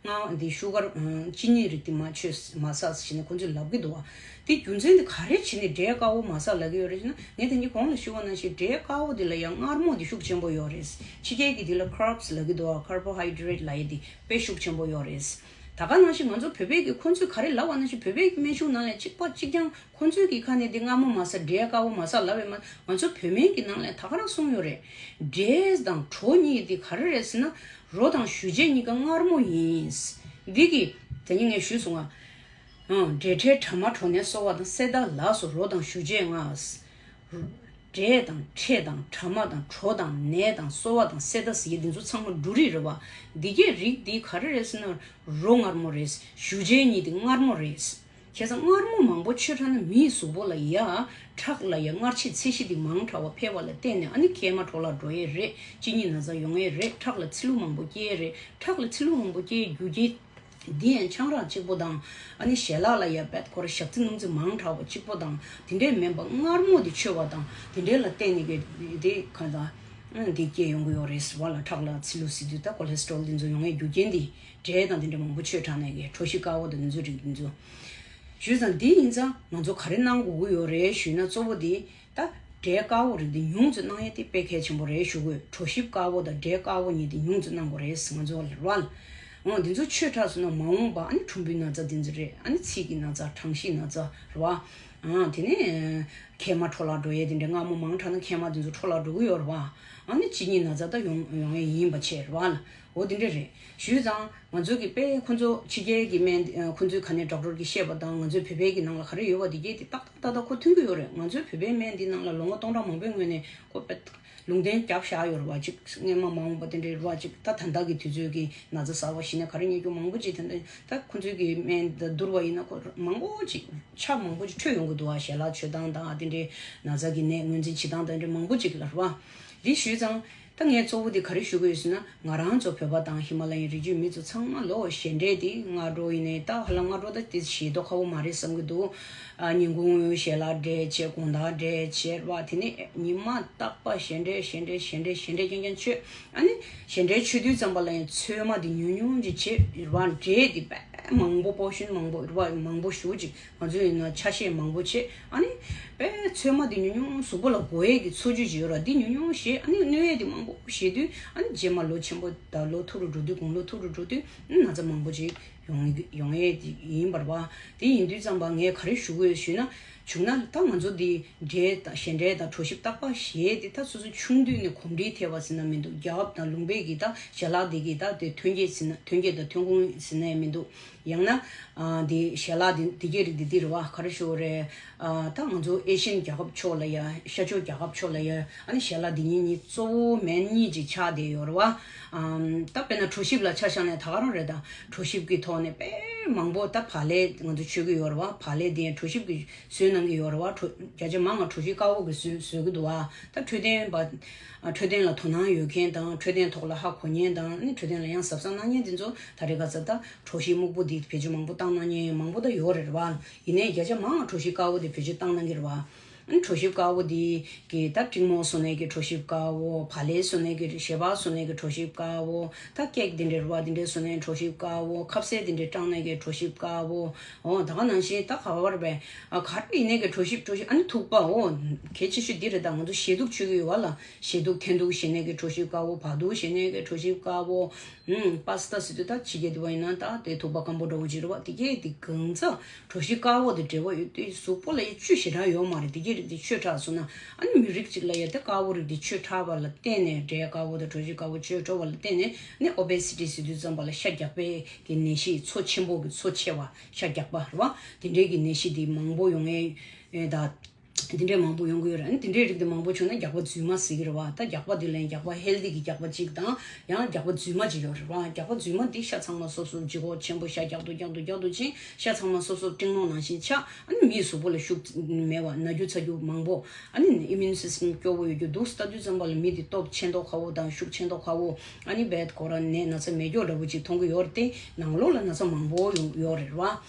མངར་འདི་ཤུ་གར་ཨ་གཅིན་སྙི་རིགས་འདི་མ་མཆོད་མ་ཟ་ཟེར་ནས་ཁོང་ཚོས་ལབ་ཀྱི་འདུག་བ། འདི་རྒྱུ་མཚན་འདི་ག་རེ་བྱས་ནས་འབྲས་དཀར་པོ་མ་ཟ་ལབ་ཀྱི་ཡོད་རེད་ཟེར་ན། ངས་དེ་གཉིས་གོང་ལ་ཞུས་པ་ནང་བཞིན་འབྲས་དཀར་པོ་འདི་ལ་ཡང་མངར་མོ་འདི་ཤུགས་ཆེན་པོ་ཡོད་རེད། ཕྱི་རྒྱལ་གྱི་འདི་ལ་carbs ལབ་ཀྱི་འདུག་བ། carbohydrate ལབ་ཡས་འདི་དཔེ་ཤུགས་ཆེན་པོ་ཡོད་རེད། ད་ག་ནང་བཞིན་ང་ཚོ་བོད་པའི་གི་ཁོང་ཚོས་ག་རེ་ལབ་པ་ནང་བཞིན། བོད་པའི་གི་སྨན་གཞུང་ནང་ལ་གཅིག་པ་གཅིག་རྐྱང་ཁོང་ཚོའི་གི་ཁ་ནས་འདི་མངར་མོ་མ་ཟ། འབྲས་དཀར་པོ་མ་ཟ་ལབ་པས་མ། ང་ཚོ་བོད་སྨན་གྱི་ནང་ལ་ད་ག་རང་གསུངས་ཡོད་རེད། འབྲས་དང་གྲོ་གཉིས་འདི་ག་རེ་རེད་ཟེར་ན། རོ་དང་ཞུ་རྗེས་གཉིས་ཀ་མངར་མོ་ཡིན། འདི་གི་དེ་ནི་ངས་ཞུས་སོང་ང་། ཨང་། འབྲས་ཁྲལ་གྲ་མ་གྲོ་ནས་གསོལ་བ་དང་། གསེར་རྟ་ལ་སོགས་རོ་དང་ཞུ་རྗེས་ལྔ། འབྲས་དང་ཁྲལ་དང་གྲ་མ་དང་གྲོ་དང་ནས་དང་གསོལ་བ་དང་གསེར་རྟ་ཟེར་གྱི་འདི་ཚོ་ཚང་མ་འབྲུ་རིགས་རེད་བ། འདི་གའི་རིགས་འདི་ག་རེ་རེད་ཟེར་ན། རོ་མངར་མོ་རེད། ཞུ་རྗེས་གཉིས་འདི་མངར་མོ་རེད། བྱས་ཙང་མངར་མོ་མང་པོ་མཆོད་དྲགས་ན་མིའི་གཟུགས་པོ་ལ་ཡ། ཁྲག་ལ་ཡ་མངར་ཆའི་ཚད་གཞི་འདི་མང་དྲགས་པ་འཕེལ་བ་ལ་བརྟེན་ནས། ཨ་ནི་མཁལ་མ་འཕྲོ་བརླག་འགྲོ་ཡས་རེད། གཅིན་སྙི་ན་ཚ་ཡོང་ཡས་རེད། ཁྲག་ལ་ཚིལ་ལུ་མང་པོ་སྐྱེ་ཡས་རེད། ཁྲག་ལ་ཚིལ་ལུ་མང་པོ་སྐྱེ་ཡས་རྒྱུ་རྐྱེན་འདི་ཡང་ཆང་རག་གཅིག་པོ་དང་། ཨ་ནི་ཞལ་ལག་ལ་ཡ་བད་ཁོ་ར་ཞག་ཚི་སྣུམ་ཚི་མང་དྲགས་པ་གཅིག་པོ་དང་། དེ་འདྲའི་མིན་པ་མངར་མོ་འདི་མཆོད་པ་དང་དེ་འདྲའི་ལ་བརྟེན་ནས་གི་འདི་ག་ད་འདི་སྐྱེ་ཡོང་གི་ཡོད་རེད་ཟེར་བ་ལ། ཁྲག་ལ་ཚིལ་ལུ་ཟེར་དུས་ད་cholesterol འདི་ཚོ་ཡོང་ཡས་རྒྱུ་རྐྱེན་འདི། འབྲས་དང་དེ་འདྲ་མང་པོ་མཆོད་དྲགས་ནས་གི་གྲོ་ཞིབ་དཀར་པོ་དང་འདི་ཚོ་རིགས་འདི་ཚོ། ཞུས་ཙང་འདི་ཡིན་ཙང་ང་ཚོ་ག་རེ་གནང་དགོས་ཀྱི་ཡོད་རེད་ཞུས་ན། གཙོ་བོ་འདི་ད་འབྲས་དཀར་པོ་རིགས་འདི་ཉུང་ཙམ་གནང་ཡས་དེ་དཔེ་གལ་ཆེན་པོ་རེད་ཞུ་དགོས། གྲོ་ཞིབ་དཀར་པོ་དང་འབྲས་དཀར་པོ་གཉིས་དེ་ཉུང་ཙམ་གནང་དགོས་རེད་ང་ཚོ་ལ་རེད་བ། འོ་འདི་ཚོ་མཆོད་དྲགས་སོང་ན་མ་འོངས་པ་ཨ་ནི་ཕྲུ་གུའི་ན་ཚ་འདི་ཚོ་རེད། ཨ་ནི་ཚིལ་གྱི་ན་ཚ། གྲང་གཤིས་ན་ཚ་རེད་བ། ཨང་། དེ་ནས་མཁལ་མ་འཕྲོ་བརླག་འགྲོ་ཡས་དེ་འདྲ། མངར་མོ་མང་དྲགས་ན་མཁལ་མ་དེ་ཚོ་འཕྲོ་བརླག་འགྲོ་གི་ཡོད་རེད་བ། ཨ་ནི་གཅིན་སྙི་ན་ཚ་ད་ཡོང་ཡོང་ཡས་ཡིན་པ་བྱས་རེད་བ་ལ། འོ་དེ་འདྲ་རེད། ཞུས་ཙང་ང་ཚོ་གི་དཔེ་ཁོ་ཚོ་ཕྱི་རྒྱལ་གྱི་སྨན། ཁོ་ཚོའི་ག་ནས་ཌོག་ཊར་གྱིས་བཤད་པ་དང་ང་ཚོའི་བོད་པའི་གི་ནང་ལ་ག་རེ་ཡོད་པ་དེ་གས་དེ་ཏག་ཏག་ཏག་ཏག་ཁོ་མཐུན་གྱི་ཡོད་རེད། ང་ཚོའི་བོད་པའི་སྨན་འདི་ནང་ལ་ལོ་ངོ་སྟོང་ཕྲག་མང་པོའི་སྔོན་ནས་ཁོ་དཔེ་ལུང་བསྟན་བརྒྱབ་བཞག་ཡོད་རེད་བ། ཅིག་སྔོན་མ་མ་འོངས་པ་དེ་འདྲའི་རེད་བ། ཅིག་ད་ད་ལྟ་གི་དུས་ཚོད་ཀྱི་ན་ཚ་གསར་བ་ཞིག་ནས་ག་རེ་རྙེད་རྒྱུ་མང་པོ་ཅིག་དེ་འདྲ། ད་ཁོ་ཚོའི་གི་སྨན་ད་བསྡུར་བ་ཡིན་ན་ཁོ་མང་པོ་ཅིག་ཆ་མང་པོ་ཅིག་འཕྲོད་ཡོང་གི་འདུག་བ། ཞལ་ལག་མཆོད་སྟངས་དང་དེ་འདྲའི་ན་ཚ་གི་ནད་ངོས་འཛིན་བྱེད་སྟངས་དང་དེ་འདྲའི་མང་པོ་ཅིག་ལ་རེད་བ། འདི་ཞུས་ཙང་། ད་ངས་གཙོ་བོ་འདི་ག་རེ་ཞུ་གི་ཡོད་ཟེར་ན། ང་རང་ཚོ་བོད་པ་དང་ཧི་མ་ལ་ཡའི་རི་རྒྱུད་མི་ཚོ་ཚང་མ་ལོ་ཞལ་འབྲས་འདི་སྔ་དྲོ་ཡིན་ནའི་ད་ཧ་ལམ་སྔ་དྲོ་ད་དེ་ཞེ་དོག་ཁ་བོ་མ་རེད་བསམ་གྱི་འདུག་ཨ། ཉིན་གུང་ཞལ་ལག་འབྲས་བྱས། དགོང་དག་འབྲས་བྱས་རེད་བ། དེ་ནས་ཉི་མ་རྟག་པ་ཞལ་འབྲས་ཞལ་འབྲས་ཞལ་འབྲས་ཞལ་འབྲས་རྐྱང་རྐྱང་མཆོད། ཨ་ནི་ཞལ་འབྲས་མཆོད་དུས་ཙམ་པ་ལ་ཡང་ཚོད་མ་འདི་ཉུང་ཉུང་ཅིག་བྱས་རེད་བ། འབྲས་འདི་དཔེ་མང་པོ་པོར་ཤན་མང་པོ་རེད་བ། མང་པོ་ཞེ་པོ་ཅིག་ང་ཚོ་ཡིན་ན་ཆ་ཤས་མང་པོ་བྱས། ཨ་ནི་དཔེ་ཚོད་མ་འདི་ཉུང་ཉུང་གཟུགས་པོ་ལ་དགོས་ཡས་ཀྱི་འཚོ་བཅུད་ཅིག་ཡོད་ར། འདི་ཉུང་ཉུང་བཞེས། ཨ་ནི་གནོད་ཡས་འདི་མང་པོ་བཞེས་དུས། ཨ་ནི་རྗེས་མ་ལོ་ཆེན་པོ་དང་ལོ་མཐོ་རུ་འགྲོ་དུས། དགུང་ལོ་མཐོ་རུ་འགྲོ་དུས་ཨ་ནི་ན་ཚ་མང་པོ་ཅིག་ཡོང་ཡོང་ཡས་འདི་ཡིན་པ་རེད་བ། དེ་ཡིན་དུས་ཙམ་པ་ངས་ག་རེ་ཞུ་དགོས་ཞུས་ན། བྱུང་ན་ད་ང་ཚོ་འདི་འབྲས་དང་ཞལ་འབྲས་དང་གྲོ་ཞིབ་རྟག་པར་བཞེས་ཏེ། ད་སོ་སོ་ཆུང་དུས་ནས་གོམས་འདྲིས་ཐེབས་པ་ཟེར་ན་མི་འདུག་རྒྱལ་ཁབ་དང་ལུང་པའི་གི་ད་ཞལ་ལག་འདི་གི་ད་དེ་ཐོན་སྐྱེད་ཟེར་ན། ཐོན་སྐྱེད་དང་ཐོན་ཁུངས་ཟེར་ན་ཡང་མི་འདུག་ཡང་ན། ཨ། འདི་ཞལ་ལག་འདི་འདི་གའི་རིགས་འདི་འདི་རེད་བ། ག་རེ་ཞུ་དགོས་རེད། ཨ། ད་ང་ཚོ་ཨེ་ཤི་ཡན་རྒྱལ་ཁབ་ཕྱོགས་ལ་ཡ། ཤར་ཕྱོགས་རྒྱལ་ཁབ་ཕྱོགས་ལ་ཡ། ཨ་ནི་ཞལ་ལག་འདི་གཉིས་གཉིས་གཙོ་བོ་སྨན་གཉིས་ཅིག་ཆགས་བསྡད་ཡོད་རེད་བ། ཨམ། ད་དཔེར་ན་གྲོ་ཞིབ་ལ་ཆ་བཞག་ན་ད་ག་རང་རེད། ད་གྲོ་ཞིབ་ཀྱི་ཐོག་ནས་དཔེ་མང་པོ་ད་བག་ལེབ་ང་ཚོ་མཆོད་ཀྱི་ཡོད་རེད་བ། བག་ལེབ་དེ་གྲོ་ཞིབ་ཀྱི་བཟོས་གནང་གི་ཡོད་རེད་བ། གྲོ། བརྒྱ་ཆ་མང་བ་གྲོ་ཞིབ་དཀར་པོ་གི་བཟོས་བཟོས་ཀྱི་འདུག་བ། ད་འཕྲོད་བསྟེན་པ། ཨ། འཕྲོད་བསྟེན་ལ་དོ་སྣང་ཡོད་མཁན་དང་། འཕྲོད་བསྟེན་ཐོག་ལ་ཧ་གོ་མཁན་དང་། ཨ་ནི་འཕྲོད་བསྟེན་ལ་ཡང་གཟབ་གཟབ་གནང་མཁན་དེ་ཚོ་ད་རེས་ཁ་སང་ད་གྲོ་ཞིབ་སྨུག་པོ་འདི་བེད་སྤྱོད་མང་པོ་བཏང་གནང་མཁན་མང་པོ་ད་ཡོད་རེད་བ། ཡིན་ནའི་བརྒྱ་ཆ་མང་བ་གྲོ་ཞིབ་དཀར་པོ་འདི་བེད་སྤྱོད་བཏང་གནང་གི་རེད་བ། ཨ་ནི་གྲོ་ཞིབ་དཀར་པོ་འདི་གི་ད་ཀྲིང་མོ་བཟོ་ནས་ཀྱི་གྲོ་ཞིབ་དཀར་པོ། བག་ལེབ་བཟོ་ནས་ཀྱི། ཞལ་འབག་བཟོ་ནས་ཀྱི་གྲོ་ཞིབ་དཀར་པོ། ད་ཀེག་འདི་འདྲ་རེད་བ། འདི་འདྲ་བཟོ་ནས་གྲོ་ཞིབ་དཀར་པོ། ཁ་ཟས་འདི་འདྲ་སྤྲང་ནས་ཀྱི་གྲོ་ཞིབ་དཀར་པོ། འོ། ད་ག་ནང་བཞིན་ད་ག་བར་བས། ཨ། ག་རེ་ཡིན་ནའི་ཀྱི་གྲོ་ཞིབ་གྲོ་ཞིབ། ཨ་ནི་ཐུག་པ། འོ། གལ་ཆེ་ཤོས་འདི་རེད། ད་ང་ཚོ་ཞལ་གདུགས་མཆོད་ཀྱི་ཡོད་བ་ལ། ཞལ་གདུགས་འཐེན་གདུགས་བྱེད་ནས་ཀྱི་གྲོ་ཞིབ་དཀར་པོ། བག་གདུགས་བྱེད་ནས་ཀྱི་གྲོ་ཞིབ་དཀར་པོ། ཨུམ། པ་སི་ཏ་ཟེར་དུས་ད་ཕྱི་རྒྱལ་དེ་བ་ཡིན་ན་ད་དེ་ཐུག་པ་སྐམ་པོ་འདྲ་བོ་ཅིག་རེད་བ། དེ་གས་དེ་གང་ཚ་གྲོ་ཞིབ་དཀར་པོ་དེ་འབྲེལ་བ་ཡོད་དུས་གཟུགས་པོ་ལ་ཡ་བཅུད་ཞེ་དྲག་ཡོད་མ་རེད། དེ་གས་རིགས་དེ་མཆོད་དྲགས་སོང་ན། ཨ་ནི་མི་རིགས་གཅིག་ལ་ཡ་དེ་དཀར་པོ་རིགས་དེ་མཆོད་དྲགས་པ་ལ་བརྟེན་ནས། འབྲས་དཀར་པོ་དང་གྲོ་ཞིབ་དཀར་པོ་མཆོད་དྲགས་པ་ལ་བརྟེན་ནས་ནི་ཨོ་བེ་སི་ཊི་ཟེར་དུས་ཙམ་པ་ལ་ཤ་རྒྱགས་པའི་གི་ནད་གཞི། ཚོ་ཆེན་པོ་གི་ཚོ་ཆེ་བ། ཤ་རྒྱགས་པ་རེད་བ། དེ་འདྲའི་གི་ནད་གཞི་དེ་མང་པོ་ཡོང་ཡས་ད། འདི་འདྲའི་མང་པོ་ཡོང་གི་ཡོད་རེད། ཨ་ནི་འདི་འདྲའི་རིགས་དེ་མང་པོ་བྱུང་ན་རྒྱགས་པ་རྫུན་མ་ཟེར་གི་རེད་བ། ད་རྒྱགས་པ་འདི་ལ་ཡང་རྒྱགས་པ་ཧེལ་ཐི་གི་རྒྱགས་པ་གཅིག་དང་། ཡང་རྒྱགས་པ་རྫུན་མ་གཅིག་ཡོད་རེད་བ། རྒྱགས་པ་རྫུན་མ་འདི་ཤ་ཚང་མ་སོབ་སོབ་ལྗིད་ཁོག་ཆེན་པོ་ཤ་རྒྱགས་དུ་རྒྱགས་དུ་རྒྱགས་དུ་ཕྱིན། ཤ་ཚང་མ་སོབ་སོབ་སྤྲིང་རླུང་ནང་བཞིན་ཆགས། ཨ་ནི་མིའི་གཟུགས་པོ་ལ་ཤུགས་མེད་པ། ན་རྒྱུ་ཚ་རྒྱུ་མང་པོ། ཨ་ནི་ཨི་མིའུན་སི་སི་ཊམ་སྐྱོ་བོ་ཡོད་རྒྱུ་འདུག་ལྟ་དུས་ཙམ་པ་ལ་མི་འདི་སྟོབས་ཆེ་མདོག་ཁ་པོ་དང་ཤུགས་ཆེ་མདོག་ཁ་པོ། ཨ་ནི་རྦད་ཁོ་རང་ནད་ན་ཚ་མེད་སྐྱོ་འདྲ་བོ་ཅིག་མཐོང་གི་ཡོད་རེད་དེ། ནང་ལོགས་ལ་ན་ཚ་མང་པོ་ཡོང་ཡོད་རེད་བ།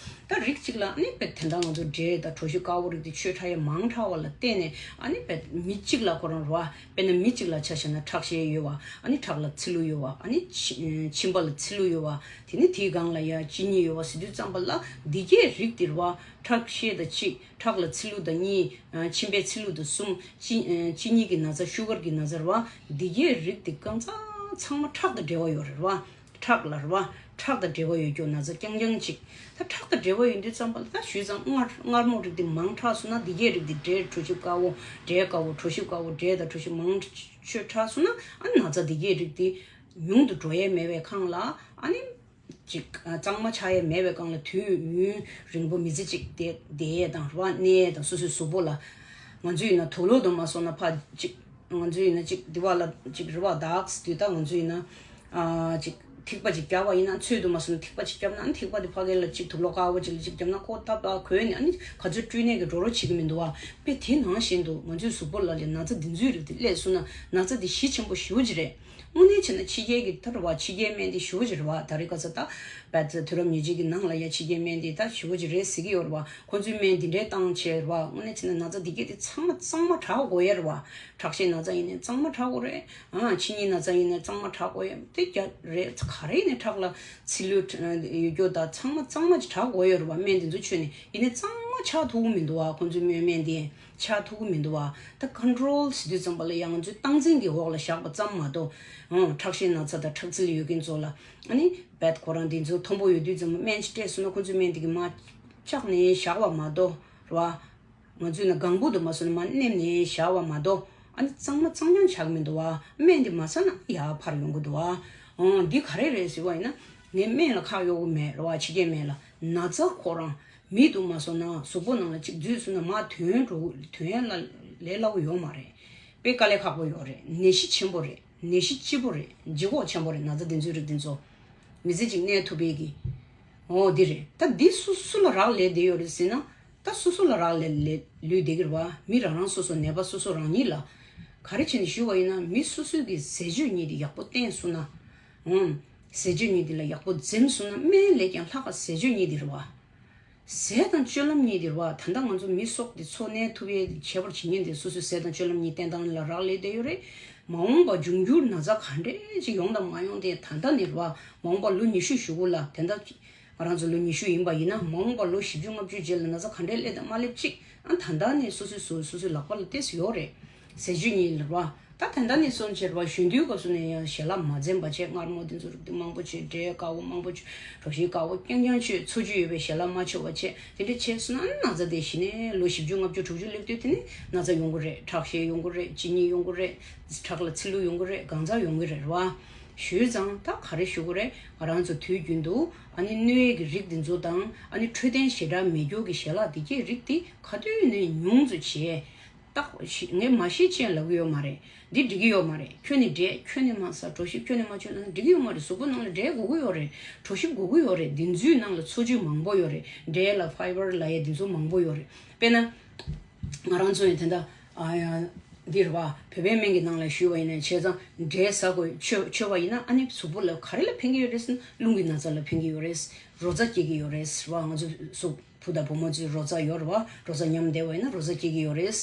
ད་རིགས་གཅིག་ལ་ཨ་ནི་དཔེ་དེ་འདྲ་ང་ཚོ་འབྲས་དང་གྲོ་ཞིབ་དཀར་པོ་རིགས་དེ་མཆོད་དྲགས་ཡས་མང་དྲགས་པ་ལ་བརྟེན་ནས། ཨ་ནི་དཔེ་མི་གཅིག་ལ་ཁོ་རང་རེད་བ། དཔེར་ན་མི་གཅིག་ལ་ཆ་བཞག་ན་ཁྲག་ཤེད་ཡོད་བ། ཨ་ནི་ཁྲག་ལ་ཚིལ་ལུ་ཡོད་བ། ཨ་ནི་མཆིན་མཆིན་པ་ལ་ཚིལ་ལུ་ཡོད་བ། དེ་ནི་དེའི་སྒང་ལ་ཡ་གཅིན་སྙི་ཡོད་བ་ཟེར་དུས་ཙམ་པ་ལ་འདི་གའི་རིགས་དེ་རེད་བ། ཁྲག་ཤེད་དང་གཅིག་ཁྲག་ལ་ཚིལ་ལུ་དང་གཉིས། མཆིན་པའི་ཚིལ་ལུ་དང་གསུམ། གཅིན་གཅིན་སྙི་གི་ན་ཚ། ཤུ་གར་གྱི་ན་ཚ་རེད་བ། འདི་གའི་རིགས་དེ་གང་ཚང་ཚང་མ་ཁྲག་དང་འབྲེལ་བ་ཡོད་རེད་བ། ཁྲག་ལ་རེད་བ། ཁྲག་དང་འབྲེལ་བ་ཡོད་རྒྱུ་ན་ཚ་རྐྱང་རྐྱང་ཅིག་ད་ཁྲག་དང་འབྲེལ་བ་ཡོད་དུས་ཙམ་པ་ལ་ད་ཞུས་ཙང་མངར་མངར་མོ་རིགས་དེ་མང་དྲགས་སོང་ན། འདི་གའི་རིགས་དེ་འབྲས་གྲོ་ཞིབ་དཀར་པོ། འབྲས་དཀར་པོ་གྲོ་ཞིབ་དཀར་པོ། འབྲས་དང་གྲོ་ཞིབ་མང་མཆོད་དྲགས་སོང་ན། ཨ་ནི་ན་ཚ་འདི་གའི་རིགས་དེ་ཉུང་དུ་འགྲོ་ཡས་མེད་པའི་སྒང་ལ། ཨ་ནི་ཅིག་གཙང་མ་ཆགས་ཡས་མེད་པའི་སྒང་ལ་དུས་ཡུན་རིང་པོ་མི་ཚེ་གཅིག་བསྡད་བསྡད་ཡས་དང་རེད་བ། གནས་ཡས་དང་། སོ་སོའི་གཟུགས་པོ་ལ། ང་ཚོ་ཡིན་ན་དུག་ལོག་དུ་མ་སོང་ན་ཕར་ཅིག་ང་ཚོ་ཡིན་ན་ཅིག་འདི་བ་ལ་ཅིག་རེད་བ། དྭགས་དུས་ད་ང་ཚོ་ཡིན་ན། ཨ། ཅིག་ཐིགས་པ་ཅིག་བརྒྱབ་པ་ཡིན་ན། ཚོས་དུ་མ་སོང་ན་ཐིགས་པ་ཅིག་བརྒྱབ་ན། ཨ་ནི་ཐིགས་པ་དེ་ཕ་གི་ལ་ཅིག་དུག་ལོག་དཀར་པོ་ཅིག་ལ་ཅིག་བརྒྱབ་ན་ཁོ་ཏག་ཏག་གོས་ནས། ཨ་ནི་ག་ཚོད་བཀྲུས་ནས་གི་འགྲོ་རོགས་བྱེད་ཀྱི་མི་འདུག་བ། དཔེ་དེ་ནང་བཞིན་དུ་ང་ཚོའི་གཟུགས་པོ་ལ་ལས་ན་ཚ་འདི་ཚོའི་རིགས་དེ་སླེབས་སོང་ན། ན་ཚ་འདི་གཞི་ཆེན་པོ་ཞེ་པོ་ཅིག་རེད། དངོས་གནས་བྱས་ན་ཕྱི་རྒྱལ་གྱི་ད་རེད་བ། ཕྱི་རྒྱལ་སྨན་འདི་ཞེ་པོ་ཅིག་རེད་བ། ད་རེས་ཁ་སང་ད་བད་དུས་རབས་ཉེར་གཅིག་གི་ནང་ལ་ཡ་ཕྱི་རྒྱལ་སྨན་འདི་ད་ཞེ་པོ་ཅིག་རེད་ཟེར་གྱི་ཡོད་རེད་བ། ཁོ་ཚོའི་སྨན་འདི་འདྲས་བཏང་བྱས་རེད་བ། དངོས་གནས་བྱས་ན་ན་ཚ་འདི་གས་དེ་ཚང་མ་གཙང་མ་དྲག་དགོས་ཡ་རེད་བ། ཁྲག་ཤེད་ན་ཚ་ཡིན་ནའི་གཙང་མ་དྲག་དགོས་རེད། ཨ། གཅིན་སྙི་ན་ཚ་ཡིན་ནའི་གཙང་མ་དྲག་དགོས་ཡ་དེ་རྒྱ་རེད། ག་རེ་ཡིན་ནའི་ཁྲག་ལ་ཚིལ་ལུ་ཡོད་རྒྱུ་དང་ཚང་མ་གཙང་མ་ཅིག་དྲག་དགོས་ཡ་རེད་བ། སྨན་འདི་ཚོ་མཆོད་ནས། ཡིན་ནའི་གཙང་མ་ཆགས་ཐུབ་ཀྱི་མི་འདུག་བ། ཁོ་ཚོའི་སྨན་སྨན་འདི། ཆགས་ཐུབ་ཀྱི་མི་འདུག་བ། ད་ཀོན་ཊོལ་ཟེར་དུས་ཙམ་པ་ལ་ཡང་ང་ཚོས་སྟངས་འཛིན་གྱི་འོག་ལ་བཞག་པ་ཙམ་མ་གཏོགས། ཨང་། ཁྲག་ཤེད་ན་ཚ་དང་ཁྲག་ཚིལ་ཡོད་མཁན་ཚོ་ལ། ཨ་ནི་བད་ཁོ་རང་འདི་ཚོ་མཐོན་པོ་ཡོད་དུས་ཙམ་པ་སྨན་ཅིག་སྤྲད་སོང་ན། ཁོ་ཚོས་སྨན་འདི་གི་མར་བཅག་ནས་བཞག་པ་མ་གཏོགས་རེད་བ། ང་ཚོས་ན་ལྒང་བུ་དུ་མ་སོང་ན་མ་མནན་ནས་བཞག་པ་མ་གཏོགས། ཨ་ནི་གཙང་མ་གཙང་རྐྱང་ཆགས་མི་འདུག་བ། སྨན་དེ་མ་ཟ་ན་ཡར་འཕར་ཡོང་གི་འདུག་བ། ཨང་འདི་ག་རེ་རེད་ཟེར་བ་ཡིན་ན། ངས་སྨན་ལ་ཁག་གཡོག་གི་མེད་རེད་བ། ཕྱི་རྒྱལ་སྨན་ལ། ན་ཚ་ཁོ་རང་མི་དུ་མ་སོང་ན་གཟུགས་པོ་ནང་ལ་གཅིག་འཛུལ་སོང་ན་མར་ཐོན་འགྲོ་ཐོན་ཡ་ལ་ལས་སླ་བོ་ཡོད་མ་རེད། དཔེ་དཀའ་ལས་ཁག་པོ་ཡོད་རེད། ནད་གཞི་ཆེན་པོ་རེད། ནད་གཞི་ལྕི་པོ་རེད། ལྗིད་ཁོག་ཆེན་པོ་རེད། ན་ཚ་འདི་ཚོའི་རིགས་འདི་ཚོ་མི་ཚེ་གཅིག་གནས་ཐུབ་པའི་གི། འོ་འདི་རེད། ད་འདི་སུ་སུ་ལ་རག་ལས་བསྡད་ཡོད་རེད་ཟེར་ན། ད་སོ་སོ་ལ་རག་ལས་ལས་ལུས་བསྡད་ཀྱི་རེད་བ། མི་རང་རང་སོ་སོ་ནད་པ་སོ་སོ་རང་ཉིད་ལ། ག་རེ་བྱས་ནས་ཞུ་བ་ཡིན་ན། མི་སོ་སོའི་གི་ཟས་སྤྱོད་གཉིས་དེ་ཡག་པོ་བསྟེན་སོང་ན། ཨུམ། ཟས་སྤྱོད་གཉིས་དེ་ལ་ཡག་པོ་འཛེམ་སོང་ན། སྨན་ལས་ཀྱང་ལྷག་ག་ཟས་སྤྱོད་གཉིས་དེ་རེད་བ། ཟས་དང་སྤྱོད་ལམ་གཉིས་དེ་རེད་བ། ད་ལྟ་ང་ཚོ་མི་སྲོག་དེ་འཚོ་གནས་ཐུབ་ཡས་ཁྱད་པར་བྱེད་མཁན་དེ་སོ་སོའི་ཟས་དང་སྤྱོད་ལམ་གཉིས་བསྟེན་སྟངས་ལ་རག་ལས་བསྡད་ཡོད་རེད། མ་འོངས་པ་འབྱུང་འགྱུར་ན་ཚ་ག་འདྲས་ཅིག་ཡོང་དང་མ་ཡོང་དེ་ད་ལྟ་ནས་རེད་བ། མ་འོངས་པ་ལོ་ཉི་ཤུ་གཞུག་གུ་ལ་དེ་འདྲ། ང་རང་ཚོ་ལོ་ཉི་ཤུ་ཡིན་པ་ཡིན་ན། མ་འོངས་པ་ལོ་བཞི་བཅུ་ལྔ་བཅུ་རྗེས་ལ་ན་ཚ་ག་འདྲས་སླེབས་དང་མ་སླེབས་ཅིག་ཨ་ད་ལྟ་ནས་སོ་སོའི་སོ་སོ་སོའི་ལག་པ་ལ་ཏོག་ཙམ་ཡོད་རེད། ཟས་སྤྱོད་གཉིས་ལ་རེད་བ། ད་ད་ལྟ་ནས་བཟུང་བྱས་རེད་བ། གཞོན་དུས་སྐབས་སུ་ནས་ཡང་ཞལ་ལག་མ་འཛེམ་པ་བྱས། མངར་མོ་དེ་ཚོ་རིགས་དེ་མང་པོ་བྱས། འབྲས་དཀར་པོ་མང་པོ་བྱས། གྲོ་ཞིབ་དཀར་པོ་རྐྱང་རྐྱང་མཆོད། འཚོ་བཅུད་ཡོད་པའི་ཞལ་ལག་མ་མཆོད་པ་བྱས། དེ་འདྲ་བྱས་སོང་ན་ཨ་ནི་ན་ཚ་དེ་གཞི་ནས་ལོ་བཞི་བཅུ་ལྔ་བཅུ་དྲུག་ཅུ་སླེབས་དུས་དེ་ནས་ན་ཚ་ཡོང་གི་རེད། ཁྲག་ཤེད་ཡོང་གི་རེད། གཅིན་སྙི་ཡོང་གི་རེད། ཁྲག་ལ་ཚིལ་ལུ་ཡོང་གི་རེད། དགང་རྩ་ཡོང་གི་རེད་རེད་བ། ཞུས་ཙང་ད་ག་རེ་ཞུ་དགོས་རེད། ང་རང་ཚོ་དུས་རྒྱུན་དུ་ཨ་ནི་གནོད་ཡས་ཀྱི་རིགས་འདི་ཚོ་དང་། ཨ་ནི་འཕྲོད་བསྟེན་ཞེ་དྲག་མེད་རྒྱུ་གི་ཞལ་ལག་འདི་གྱད་རིགས་འདི་ག་དུས་ནས་ཉུང་ཙམ་བྱས། ཏག་ཞི་ངས་མ་ཤེས་ཅན་ལབ་ཀྱི་ཡོད་མ་རེད། འདི་འགྲིག་གི་ཡོད་མ་རེད། ཁྱོད་ནི་འབྲས་ཁྱོད་ནི་མ་ཟ། གྲོ་ཞིབ་ཁྱོད་ནི་མ་མཆོད་ན་འགྲིག་གི་ཡོད་མ་རེད། གཟུགས་པོ་ནང་ལ་འབྲས་དགོས་ཀྱི་ཡོད་རེད། གྲོ་ཞིབ་དགོས་ཀྱི་ཡོད་རེད། འདི་ཚོའི་ནང་ལ་འཚོ་བཅུད་མང་པོ་ཡོད་རེད། འབྲས་ལ་ཕའི་བར་ལབ་ཡས་འདི་ཚོ་མང་པོ་ཡོད་རེད། དཔེར་ན། ང་རང་ཚོ་ཡང་དེ་འདྲ། ཨ་ཡ། འདི་རེད་བ། བོད་པའི་སྨན་གྱི་ནང་ལ་ཞུས་པ་ཡིན་ན། བྱས་ཙང་འབྲས་ཟ་དགོས། མཆོད་མཆོད་པ་ཡིན་ན་ཨ་ནི་གཟུགས་པོ་ལ་ག་རེ་ལ་ཕན་གྱི་ཡོད་རེད་ཟེར་ན། རླུང་གི་ན་ཚ་ལ་ཕན་གྱི་ཡོད་རེད། རོ་ཚ་སྐྱེ་གི་ཡོད་རེད་ཟེར་བ། ང་ཚོ་གཟུགས་བུ་དང་བུ་མོ་ཚོའི་རོ་ཚ་ཡོད་རེད་བ། རོ་ཚ་ཉམས་བསྡད་པ་ཡིན་ན་རོ་ཚ་སྐྱེ་གི་ཡོད་རེད།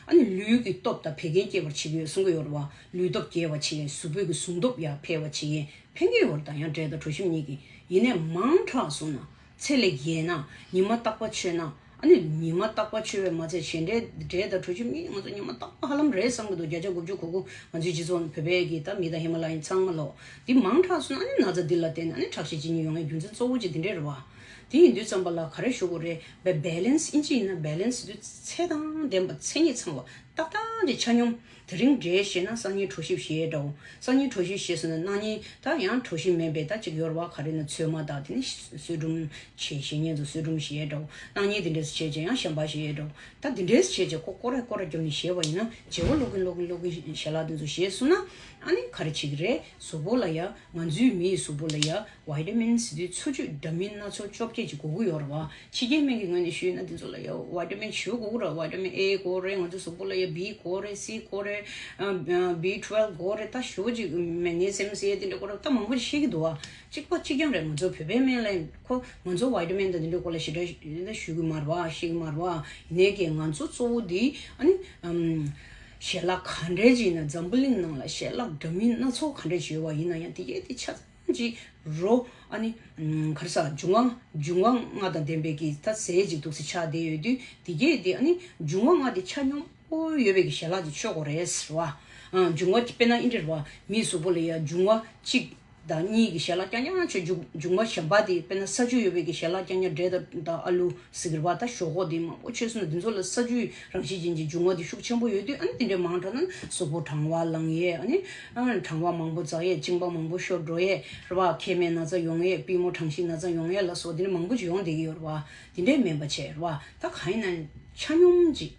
ཨ་ནི་ལུས་ཀྱི་སྟོབས་དང་བད་ཀན་སྐྱེད་པར་བྱེད་ཀྱི་ཡོད་གསུང་གི་ཡོད་རེད་བ། ལུས་སྟོབས་རྒྱས་པ་བྱེད་ཀྱི་ཡིན། གཟུགས་པོའི་གི་ཟུངས་སྟོབས་ཡར་འཕེལ་བ་བྱེད་ཀྱི་ཡིན། ཕན་གྱི་ཡོད་རེད། ད་ཡང་འབྲས་དང་གྲོ་ཞིབ་གཉིས་ཀྱིས། ཡིན་ནའི་མང་དྲགས་སོང་ན། ཚད་ལས་བརྒལ་ན། ཉི་མ་རྟག་པར་མཆོད་ན། ཨ་ནི་ཉི་མ་རྟག་པར་མཆོད་པས་མ་ཚད། གཞན་འབྲས་འབྲས་དང་གྲོ་ཞིབ་གཉིས་ང་ཚོ་ཉི་མ་རྟག་པར་ཧ་ལམ་རེད་བསམ་གྱི་འདུག་བརྒྱ་ཆ་དགུ་བཅུ་གོ་དགུ་ང་ཚོའི་སྤྱི་ཚོགས་བོད་པའི་གི་ད་མི་དང་ཧི་མ་ལ་ཡན་ཚང་མ་ལོ། འདི་མང་དྲགས་སོང་ན་ཨ་ནི་ན་ཚ་འདི་ལ་བརྟེན་ནས་ཨ་ནི་ཁྲག་ཤེད་གཅིན་སྙི་ཡོང་ཡའི་རྒྱུ་མཚན་གཙོ་བོ་གཅིག་འདི་འདྲས་རེད་བ། དེ་ཡིན་དུས་ཙམ་པ་ལ་ག་རེ་ཞུ་དགོས་རེད། བེ་བེ་ལེན་སི། ཨིན་ཇི་ཡིན་ན་བེ་ལེན་སི་དུས་ཚད་དང་ལྡན་པ། མཚན་ཉིད་ཚང་བ། ཏག་ཏག་ཅིག་ཆ་སྙོམས། དེ་རིང་འབྲས་བཞེས་ན་སང་ཉིན་གྲོ་ཞིབ་བཞེས་འདྲ་བོ། སང་ཉིན་གྲོ་ཞིབ་བཞེས་སོང་ན་གནངས་ཉིན་ད་ཡང་གྲོ་ཞིབ་མིན་པའི་ད་ཅིག་ཡོད་རེད་བ། ག་རེ་ན་ཚོད་མ་དང་། དེ་ནས་གསོལ་སྒྲོམ་བྱས། བཞེས་མཁན་ཚོ་གསོལ་སྒྲོམ་བཞེས་འདྲ་བོ། གནངས་ཉིན་དེ་འདྲས་བྱས་བྱས་ཡང་གཞན་པ་བཞེས་འདྲ་བོ། ད་དེ་འདྲས་བྱས་བྱས་ཁོ་སྐོར་ར་སྐོར་ར་བརྒྱབ་ནས་བཞེས་པ་ཡིན་ན། བརྗེ་བོ་ལོག་གིན་ལོག་གིན་ལོག་གིན་ཞལ་ལག་དེ་ཚོ་བཞེས་སོང་ན། ཨ་ནི་ག་རེ་བྱེད་ཀྱི་རེད། གཟུགས་པོ་ལ་ཡ། ང་ཚོའི་མིའི་གཟུགས་པོ་ལ་ཡ། བི་ཊ་མིན་ཟེར་དུས་འཚོ་བཅུད་འདྲ་མིན་སྣ་ཚོགས་བཅོ་བརྒྱད་ཅིག་དགོས་ཀྱི་ཡོད་རེད་བ། ཕྱི་རྒྱལ་སྨན་གྱི་ངོས་ནས་ཞུས་ན་དེ་ཚོ་ལ་ཡ་བི་ཊ་མིན་ཞེ་པོ་དགོས་ཀྱི་རེད། བི་ཊ་མིན་ཨེ་དགོས་རེད། ང་ཚོའི་གཟུགས་པོ་ལ་ཡ་བི་དགོས་རེད། སི་དགོས་རེད། ཨ་བི་ཊུ་ཝེལ་བྷི་དགོས་རེད། ད་ཞེ་པོ་ཅིག་མེག་ནེ་སི་ཡམ་ཟེར་ཡ་དེ་འདྲ་དགོས་རེད། ད་མང་པོ་ཅིག་བཤད་ཀྱི་འདུག་བ། གཅིག་པ་གཅིག་རྐྱང་རེད། ང་ཚོ་བོད་པའི་སྨན་ལ་ཁོ་ང་ཚོ་བི་ཊ་མིན་དང་དེ་འདྲའི་སྐོར་ལ་ཞེ་དྲག་ཞུ་གི་མ་རེད་བ། ཤེས་ཀྱི་མ་རེད་བ། ཡིན་ནའི་ཀྱང་ང་ཚོ་གཙོ་བོ་འདི་ཨ་ནི་ཨམ་ཞལ་ལག་ག་འདྲས་ཅིག་ཡིན་ན། འཛམ་བུ་གླིང་ནང་ལ་ཞལ་ལག་འདྲ་མིན་སྣ་ཚོགས་ག་འདྲས་ཅིག་ཡོད་པ་ཡིན་ན་ཡང་། དེ་གས་དེ་ཆ་ཅིག་རོ། ཨ་ནི་ཨམ་ག་རེ་ཟ། འབྱུང་བ་འབྱུང་བ་ལྔ་དང་ལྡན་པའི་གི་ད་ཟས་ཅིག་འདུག་སེ་ཆགས་བསྡད་ཡོད་དུས། དེ་གས་དེ་ཨ་ནི་འབྱུང་བ་ལྔ་དེ་ཆ་སྙོམས་པོ་ཡོད་པའི་གི་ཞལ་ལག་ཅིག་མཆོད་དགོས་རེད་ཟེར་བ། ཨ་འབྱུང་བ་དཔེར་ན་ཨིན་དྲེར་བ། མིའི་གཟུགས་པོ་ལ་ཡ་འབྱུང་བ་གཅིག་དང་གཉིས་ཀྱི་ཞལ་ལག་རྐྱང་རྐྱང་མཆོད། འབྱུང་འབྱུང་བ་གཞན་པ་དེ་དཔེར་ན་ས་ཆུ་ཡོད་པའི་གི་ཞལ་ལག་རྐྱང་རྐྱང་། འབྲས་དང་དང་ཨ་ལུ་ཟེར་གི་རེད་བ། ད་ཞོག་ཁོག་དེ་མང་པོ་མཆོད་སོང་ན་དེ་ཚོ་ལ་ས་ཆུའི་རང་བཞིན་ཅན་གྱི་འབྱུང་བ་དེ་ཤུགས་ཆེན་པོ་ཡོད་དུས། ཨ་ནི་དེ་འདྲའི་མང་དྲགས་ན་གཟུགས་པོ་གྲང་བ་ལངས་ཡས། ཨ་ནི་ཨ་གྲང་བ་མང་པོ་འཛག་ཡས། གཅིན་པ་མང་པོ་ཤོར་འགྲོ་ཡས་རེད་བ། མཁལ་མའི་ན་ཚ་ཡོང་ཡས། པུས་མོ་གྲང་ཤིང་ན་ཚ་ཡོང་ཡས་ལ་སོགས་དེ་འདྲ་མང་པོ་ཅིག་ཡོང་བསྡད་ཀྱི་ཡོད་རེད་བ། དེ་འདྲའི་མིན་པ་བྱས་རེད་བ། ད་གང་ཡིན་ན་ཆ་སྙོམས་ཅིག་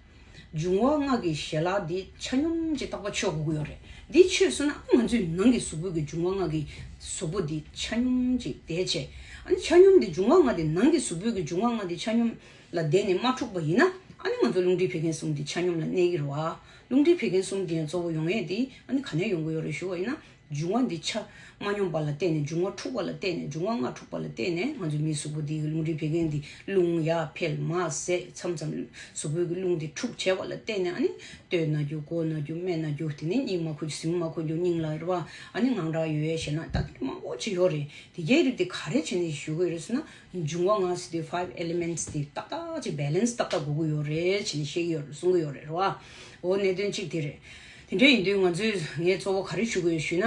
འབྱུང་བ་ལྔ་གི་ཞལ་ལག་འདི་ཆ་སྙོམས་ཅིག་རྟག་པར་མཆོད་དགོས་ཀྱི་ཡོད་རེད། འདི་མཆོད་སོང་ན་ང་ཚོའི་ནང་གི་གཟུགས་པོ་གི་འབྱུང་བ་ལྔ་གི་གཟུགས་པོ་འདི་ཆ་སྙོམས་ཅིག་བསྡད་བྱས། ཨ་ནི་ཆ་སྙོམས་འདི་འབྱུང་བ་ལྔ་འདི་ནང་གི་གཟུགས་པོ་གི་འབྱུང་བ་ལྔ་འདི་ཆ་སྙོམས་ལ་བསྡད་ནས་མ་འཁྲུགས་པ་ཡིན་ན། ཨ་ནི་ང་ཚོ་རླུང་མཁྲིས་བད་ཀན་གསུམ་འདི་ཆ་སྙོམས་ལ་གནས་ཀྱི་རེད་བ། རླུང་མཁྲིས་བད་ཀན་གསུམ་འདི་ཡང་གཙོ་བོ་ཡོང་ཡས་འདི་ཨ་ནི་ག་ནས་ཡོང་གི་ཡོད་རེད་ཞུ་བ་ཡིན་ན། འབྱུང་བ་འདི་ཆ་མ་སྙོམས་པ་ལ་བརྟེན་ནས། འབྱུང་བ་འཁྲུགས་པ་ལ་བརྟེན་ནས། འབྱུང་བ་ལྔ་འཁྲུགས་པ་ལ་བརྟེན་ནས་ང་ཚོའི་མིའི་གཟུགས་པོ་འདི་གི་རླུང་མཁྲིས་བད་ཀན་འདི་རླུང་ཡར་འཕེལ་མར་ཟད། མཚམས་མཚམས་གཟུགས་པོའི་གི་རླུང་འདི་འཁྲུགས་བྱས་པ་ལ་བརྟེན་ནས། ཨ་ནི་སྟོད་ན་རྒྱུ། མགོ་ན་རྒྱུ། སྨད་ན་རྒྱུ། དེ་ནས་གཉིད་མ་ཁུག་རྒྱུ། གཟིམ་མ་ཁུག་རྒྱུ། སྙིང་ལ་རེད་བ། ཨ་ནི་དངངས་སྐྲག་ཡོད་ཡས་ཞེ་ན། ད་དེ་མང་པོ་ཅིག་ཡོད་རེད། དེ་གའི་རིགས་དེ་ག་རེ་བྱས་ནས་ཞུ་གི་ཡོད་རེད་ཟེར་ན། འབྱུང་བ་ལྔ་ཟེར་དུས་ཕའིབ་ཨེ་ལི་མེན་ཊི་དེ་ཏག་ཏག་ཅིག་བེ་ལེན་སི་ཏག་ཏག་དགོས་ཀྱི་ཡོད་རེད་བྱས་ནས་བཤད་ཀྱི་ཡོད་རེད། གསུང་གི་ཡོད་རེད། རེད་བ། འོ་གནད་དོན་གཅིག་དེ་རེད། དེ་འདྲ་ཡིན་དུས་ང་ཚོས། ངས་གཙོ་བོ་ག་རེ་ཞུ་དགོས་ཡོད་ཞུས་ན།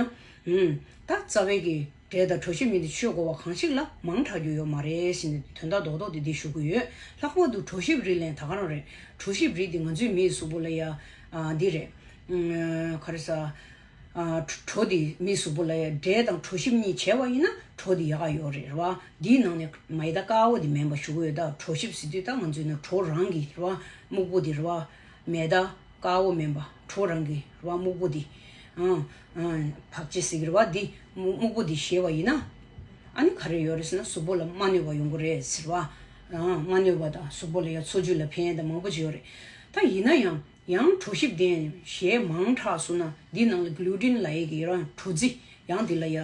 ཨུམ། ད་རྩ་བའི་གི་ འབྲས་དང་གྲོ་ཞིབ་གཉིས་དེ་མཆོད་དགོས་པ་གང་ཞིག་ལ་མང་དྲགས་རྒྱུ་ཡོད་མ་རེད་ཟེར་ནས་དོན་དག་རྡོག་རྡོག་དེ་འདི་ཞུ་གི་ཡོད། ལྷག་པར་དུ་གྲོ་ཞིབ་རིགས་ལ་ད་ག་རང་རེད། གྲོ་ཞིབ་རིགས་དེ་ང་ཚོའི་མིའི་གཟུགས་པོ་ལ་ཡ་ཨ་འདི་རེད། ཨ་ག་རེ་ཟ། ཨ་གྲོ་གྲོ་དེ་མིའི་གཟུགས་པོ་ལ་ཡ་འབྲས་དང་གྲོ་ཞིབ་གཉིས་བྱས་པ་ཡིན་ན་གྲོ་དེ་ཡག་ག་ཡོད་རེད། རེད་བ། འདིའི་ནང་ནས་མེ་ད་དཀར་པོ་དེ་མིན་པ་ཞུ་གི་ཡོད། ད་གྲོ་ཞིབ་ཟེར་དུས་ད་ང་ཚོའི་ནང་གྲོ་རང་གི་རེད་བ། སྨུག་པོ་དེ་རེད་བ། མེ་ད་དཀར་པོ་མིན་པ་གྲོ་རང་གི་རེད་བ། སྨུག་པོ་དེ། ཨང་། ཨང་། བག་ཕྱེ་ཟེར་གི་རེད་བ། འདི་སྨུག་སྨུག་པོ་འདི་བཞེས་པ་ཡིན་ན། ཨ་ནི་ག་རེ་ཡོད་རེད་ཟེར་ན་གཟུགས་པོ་ལ་མ་གནོད་པ་ཡོང་གི་རེད་ཟེར་བ། ཨང་། མ་གནོད་པ་དང་གཟུགས་པོ་ལ་ཡང་འཚོ་བཅུད་ལ་ཕན་ཡས་དང་མང་པོ་ཅིག་ཡོད་རེད། ད་ཡིན་ན་ཡང་ཡང་གྲོ་ཞིབ་དེ་བཞེས་མང་དྲགས་སོང་ན་འདི་ནང་ལ་གླུ་ཊིན་ལབ་ཡས་ཀྱི་རང་གྲོ་རྫི་ཡང་འདི་ལ་ཡ་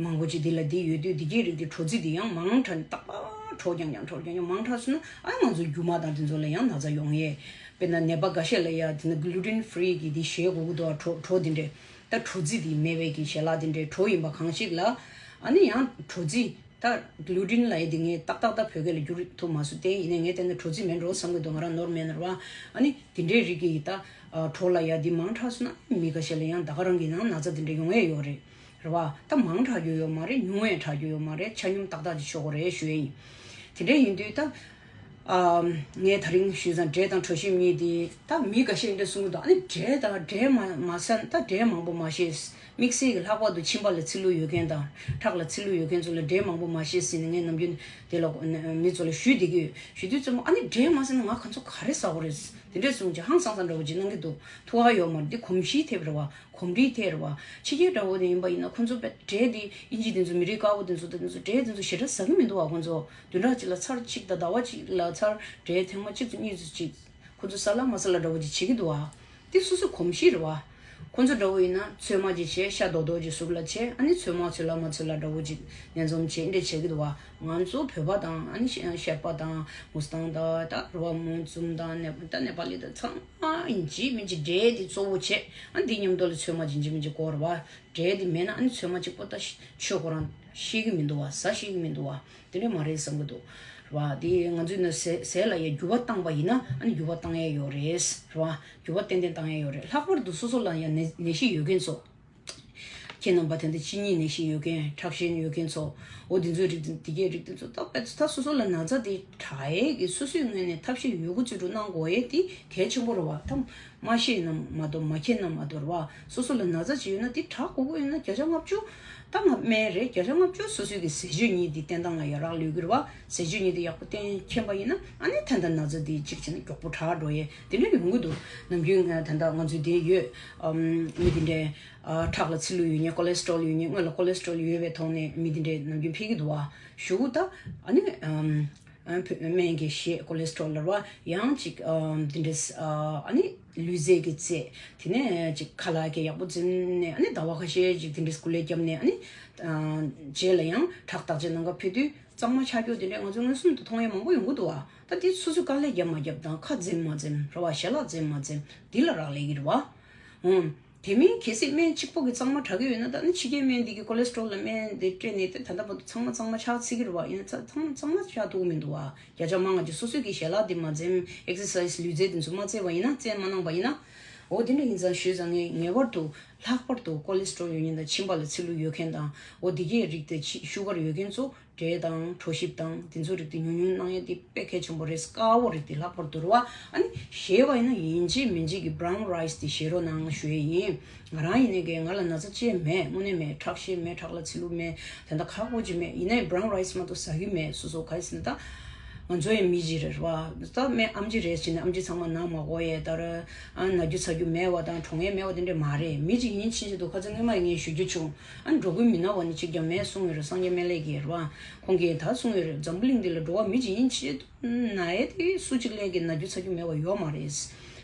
མང་པོ་ཅིག་འདི་ལ་འདི་ཡོད་དུས་འདི་གའི་རིགས་དེ་གྲོ་རྫི་འདི་ཡང་མང་དྲགས་ནས་རྟག་པར་གྲོ་རྐྱང་རྐྱང་གྲོ་རྐྱང་རྐྱང་མང་དྲགས་སོང་ན་ཨ་ང་ཚོ་རྒྱུ་མ་དང་དེ་ཚོ་ལ་ཡང་ན་ཚ་ཡོང་ཡས། དཔེར་ན་ནད་པ་འགའ་ཤས་ལ་ཡ་དེ་ན་གླུ་ཊིན་ཕི་རི་གི་དེ་བཞེས་དགོས་ཀྱི་འདུག་གྲོ་གྲོ་དེ་འདྲས། ད་གྲོ་རྫི་དེ་མེད་པའི་གི་ཞལ་ལག་དེ་འདྲས་གྲོ་ཡིན་པ་གང་ཞིག་ལ། ཨ་ནི་ཡང་གྲོ་རྫི་ད་གླུ་ཊིན་ལབ་ཡས་དེ་ངས་ཏག་ཏག་ད་བོད་སྐད་ལ་བསྒྱུར་ཐུབ་མ་སོང་། དེ་ཡིན་ནའི་ངས་བལྟས་ན་གྲོ་རྫི་མིན་འགྲོ་བསམ་གྱི་འདུག་ང་རང་ནོར་མེད་ན་རེད་བ། ཨ་ནི་དེ་འདྲའི་རིགས་ཀྱི་ད་གྲོ་ལ་ཡ་དེ་མང་དྲགས་སོང་ན་མི་འགའ་ཤས་ལ་ཡང་ད་ག་རང་གི་ནང་ན་ཚ་དེ་འདྲ་ཡོང་ཡས་ཡོད་རེད། རེད་བ། ད་མང་དྲགས་རྒྱུ་ཡོད་མ་རེད། ཉུང་བས་དྲགས་རྒྱུ་ཡོད་མ་རེད། ཆ་སྙོམས་ཏག་ཏག་ཅིག་ཤོག་གི་རེད་ཞུ་ཡས་ཡིན། དེ་འདྲ་ཡིན་དུས་ད། ཨ། ངས་ད་རིང་ཞུས་ཙང་འབྲས་དང་གྲོ་ཞིབ་གཉིས་དེ་ད་མི་འགའ་ཤས་འདྲ་གསུང་གི་འདུག་ཨ་ནི་འབྲས་དང་འབྲས་མ་མ་ཟ་ན་ད་འབྲས་མང་པོ་མ་བཞེས། དམིགས་བསལ་གྱི་ལྷག་པར་དུ་མཆིན་པ་ལ་ཚིལ་ལུ་ཡོད་མཁན་དང་ཁྲག་ལ་ཚིལ་ལུ་ཡོད་མཁན་ཚོ་ལ་འབྲས་མང་པོ་མ་བཞེས་ཟེར་ནས་ངས་ནམ་རྒྱུན་དེ་ལ་མི་ཚོ་ལ་ཞུས་བསྡད་ཀྱི་ཡོད། ཞུ་དུས་ཙམ་པ་ཨ་ནི་འབྲས་མ་ཟ་ན་ང་ཁ་མཆུ་ག་རེ་ཟ་དགོས་རེད། དེ་འདྲས་གསུངས་ཀྱི་ཧང་སང་སང་འདྲ་བོ་ཅིག་གནང་གི་འདུག་ཐུགས་ཁག་ཡོད་མ་རེད། འདི་གོམས་གཤིས་ཐེབས་རེད་བ། གོམས་འདྲིས་ཐེབས་རེད་བ། ཕྱི་རྒྱལ་འདྲ་བོ་དེ་ཡིན་པ་ཡིན་ན་ཁོ་ཚོ་དཔེ་འབྲས་དེ་དབྱིན་ཇི་དེ་ཚོ་མི་རིགས་དཀར་པོ་དེ་ཚོ་དང་དེ་ཚོ་འབྲས་དེ་ཚོ་ཞེ་དྲག་ཟ་གི་མི་འདུག་བ། ཁོ་ཚོ་བདུན་ཕྲག་གཅིག་ལ་ཚར་གཅིག་དང་ཟླ་བ་གཅིག་ལ་ཚར་འབྲས་ཐེངས་མ་གཅིག་ཙམ་གཉིས་ཙམ་ཅིག་ཁོ་ཚོ་ཟ་ལ་མ་ཟ་ལ་འདྲ་བོ་ཅིག་བྱེད་ཀྱི་འདུག་བ། དེ་སོ་སོའི་གོམས་གཤིས་རེད་བ། ཁོ་ཚོ་འདྲ་བོ་ཡིན་ན་ཚོད་མ་ཅིག་བྱས། ཤ་རྡོག་རྡོག་ཅིག་གཟུགས་ལ་བྱས། ཨ་ནི་ཚོད་མ་ཚོད་ལ་མ་ཚོད་ལ་འདྲ་བོ་ཅིག་ལས་འཛོམས་བྱས་འདྲ་བྱེད་ཀྱི་འདུག་བ། ང་ཚོ་བོད་པ་དང་ཨ་ནི་ཤ་ཤ་པ་དང་མུ་སི་ཐང་དང་ད་རུ་བ་མོན་ཙུམ་དང་ནེ་ད་ནེ་པ་ལི་དང་ཚང་མ་ཡིན་གཅིག་མིན་གཅིག་འབྲས་དེ་གཙོ་བོ་བྱས། ཨ་ནི་འདི་མཉམ་དུ་ལ་ཚོད་མ་ཅིག་ཡིན་གཅིག་མིན་གཅིག་དགོས་རེད་བ། འབྲས་དེ་མེད་ན་ཨ་ནི་ཚོད་མ་གཅིག་པོ་ད་ཤ་ཁོ་རང་ཤེས་ཀྱི་མི་འདུག་བ། ཟ་ཤེས་ཀྱི་མི་འདུག་བ། དེ་འདྲ་མ་རེད་བསམ་གྱི་འདུག་རེད་བ། དེ་ང་ཚོའི་ནང་ཟས་ཟས་ལ་ཡ་འགྱུར་བ་བཏང་པ་ཡིན་ན་ཨ་ནི་འགྱུར་བ་བཏང་ཡས་ཡོད་རེད། རེད་བ། འགྱུར་བ་ཏན་ཏན་བཏང་ཡས་ཡོད་རེད། ལྷག་པར་དུ་སོ་སོ་ལ་ཡ་ནད་ནད་གཞི་ཡོད་མཁན་ཚོ། ཁྱེད་རྣམ་པ་དེ་འདྲ་གཅིན་སྙི་ནད་གཞི་ཡོད་མཁན། ཁྲག་ཤེད་ཡོད་མཁན་ཚོ། འོ་དེ་ཚོའི་རིགས་དེ་འདི་གའི་རིགས་དེ་ཚོ་ད་དཔེ་ད་སོ་སོ་ལ་ན་ཚ་དེ་དྲག་ཡས་ཀྱི་སོ་སོའི་ངོས་ནས་ཐབས་ཤེས་ཡོད་རྒུ་ཚུལ་དུ་གནང་དགོས་ཡས་དེ་གལ་ཆེན་པོ་རེད་བ། ད་མ་ཤེས་ན་མ་གཏོགས་མ་མཁྱེན་ན་མ་གཏོགས་རེད་བ། སོ་སོ་ལ་ན་ཚ་ཅིག་ཡོད་ན་དེ་དྲག་དགོས་ཀྱི་ཡོད་ན་བརྒྱ་ཆ་ལྔ་བཅུ་ད་ང་སྨན་རེད། བརྒྱ་ཆ་ལྔ་བཅུ་སོ་སོའི་གི་ཟས་སྤྱོད་གཉིས་དེ་བསྟེན་སྟངས་ལ་ཡ་རག་ལུས་ཀྱི་རེད་བ། ཟས་སྤྱོད་གཉིས་དེ་ཡག་པོ་བསྟེན་མཁྱེན་པ་ཡིན་ན་ཨ་ནི་ད་ལྟ་ན་ཚ་དེ་གཅིག་བྱས་ན་མགྱོགས་པོ་དྲག་འགྲོ་ཡས་དེ་འདྲ་ཡོང་གི་འདུག་ནམ་རྒྱུན་ང་ད་ལྟ་ང་ཚོའི་དེ་ཡོད། ཨམ། མི་དེ་འདྲའི། ཨ། ཁྲག་ལ་ཚིལ་ལུ་ཡོད་མཁན། ཀོ་ལེ་སི་ཊོལ་ཡོད་མཁན། སྔོན་ལ་ཀོ་ལེ་སི་ཊོལ་ཡོད་པའི་ཐོག་ནས་མི་དེ་འདྲས་ནམ་རྒྱུན་ཕེབས་ཀྱི་འདུག་བ། གཞུག་གུ་ད་ཨ་ནི་ཨམ། ཨ། བོད་སྨན་གྱི་གཞས་ཀོ་ལེ་སི་ཊོལ་ལ་རེད་བ། ཡང་ཅིག་ཨམ། དེ་འདྲས། ཨ། ཨ་ནི་ལུས་རྩལ་གྱི་རྩེད། དེ་ནས་ཅིག་ཁ་ལག་གི་ཡག་པོ་འཛིན་ནས། ཨ་ནི་ཟླ་བ་ཁ་ཤས་ཅིག་དེ་འདྲས་སྐུ་ལས་བརྒྱབ་ནས། ཨ་ནི། ཨ། རྗེས་ལ་ཡང་ཁྲག་བརྟག་དཔྱད་གནང་ག་ཕེབས་དུས་གཙང་མ་ཆགས་རྒྱུ་དེ་འདྲས་ང་ཚོ་མངོན་སུམ་དུ་མཐོང་ཡས་མང་པོ་ཡོང་གི་འདུག་བ། ད་དེ་སོ་སོས་དཀའ་ལས་བརྒྱབ་མ་བརྒྱབ་དང་། ཁ་འཛེམ་མ་འཛེམ་རེད་བ། ཞལ་ལག་འཛེམ་མ་འཛེམ་འདི་ལ་རག་ལས་ཀྱི་རེད་བ། ཨང་། དེ་མིན་གལ་སྲིད་སྨན་གཅིག་པོ་གིས་གཙང་མ་དྲག་གི་ཡོད་ན། ད་ནི་ཕྱི་རྒྱལ་སྨན་འདི་གིས་ཀོ་ལེ་སི་ཊོལ་ལ་སྨན་འདི་སྤྲད་ནས་ད་ད་ལྟ་བར་དུ་ཚང་མ་གཙང་མ་ཆགས་ཚར་གྱི་རེད་བ། ཡིན་ན་ཚ་ཚང་མ་གཙང་མ་ཆགས་ཐུབ་ཀྱི་མི་འདུག་བ། བརྒྱ་ཆ་མང་ང་ཅིག་སོ་སོས་ཀྱི་ཞལ་ལག་འདི་མ་འཛེམ། ཨེག་སར་སའི་ཛི་ལུས་རྩལ་འདི་ཚོ་མ་རྩེས་པ་ཡིན་ན། རྩེད་མ་གནང་པ་ཡིན་ན། འོ་དེ་འདྲ་ཡིན་ཙང་ཞུས་ཙང་ངས་ངེས་པར་དུ་ལྷག་པར་དུ་ཀོ་ལེ་སི་ཊོལ་ཡོད་མཁན་དང་། མཆིན་པ་ལ་ཚིལ་ལུ་ཡོད་མཁན་དང་། འོ་འདི་གའི་རིགས་དེ་ཕྱི་ཤུ་གར་ཡོད་མཁན་ཚོ། འབྲས་དང་གྲོ་ཞིབ་དང་དེ་ཚོའི་རིགས་དེ་ཉུང་ཉུང་གནང་ཡས་དེ་དཔེ་གལ་ཆེན་པོ་རེད། དཀར་པོ་རིགས་དེ་ལྷག་པར་དུ་རེད་བ། ཨ་ནི་བཞེས་པ་ཡིན་ན་ཡིན་གཅིག་མིན་གཅིག་གི་བྷ་རའུན་རའི་སི་དེ་བཞེས་རོགས་གནང་ཞུ་ཡས་ཡིན། ང་རང་ཡིན་ནའི་གི་ང་ལ་ན་ཚ་ཅི་ཡང་མེད། དངོས་གནས་མེད། ཁྲག་ཤེད་མེད། ཁྲག་ལ་ཚིལ་ལུ་མེད། དེ་འདྲ་ཁག་པོ་ཅིག་མེད། ཡིན་ནའི་བྷ་རའུན་རའི་སི་མ་གཏོགས་ཟ་གི་མེད། སོ་སོ་ག་རེ་ཟེར་ན་ད། ང་ཚོ་ཡང་མི་ཅིག་རེད་བ། ད་སྨན་ཨེམ་ཆི་རེད་ཟེར་ནས་ཨེམ་ཆི་ཚང་མ་ན་མ་དགོས་ཡས། ད་ར་ཨ་ན་རྒྱུ་ཚ་རྒྱུ་མེད་བ་དང་གྲོངས་ཡས་མེད་བ་དེ་འདྲ་མ་རེད། མི་ཅིག་ཡིན་ཕྱིན་ཆད་དུ། ཁ་སང་སྔོན་མ་ངས་ཞུ་རྒྱུ་བྱུང་། ཨ་ནི་འགྲོ་ཀུན་མི་ན་བ་ནི་གཅིག་ཀྱང་མེད་གསུངས་ཡོད་རེད། སངས་རྒྱས་སྨན་བླ་གིས་རེད་བ། ཁོང་གིས་ད་གསུངས་ཡོད་རེད། འཛམ་བུ་གླིང་འདི་ལ་འགྲོ་བ་མི་ཅིག་ཡིན་ཕྱིན་ཆད་དུ་ན་ཡས་དེ་སུ་གཅིག་ལས་ཀྱི་ན་རྒྱུ་ཚ་རྒྱུ་མེད་བ་ཡོད་མ་རེད།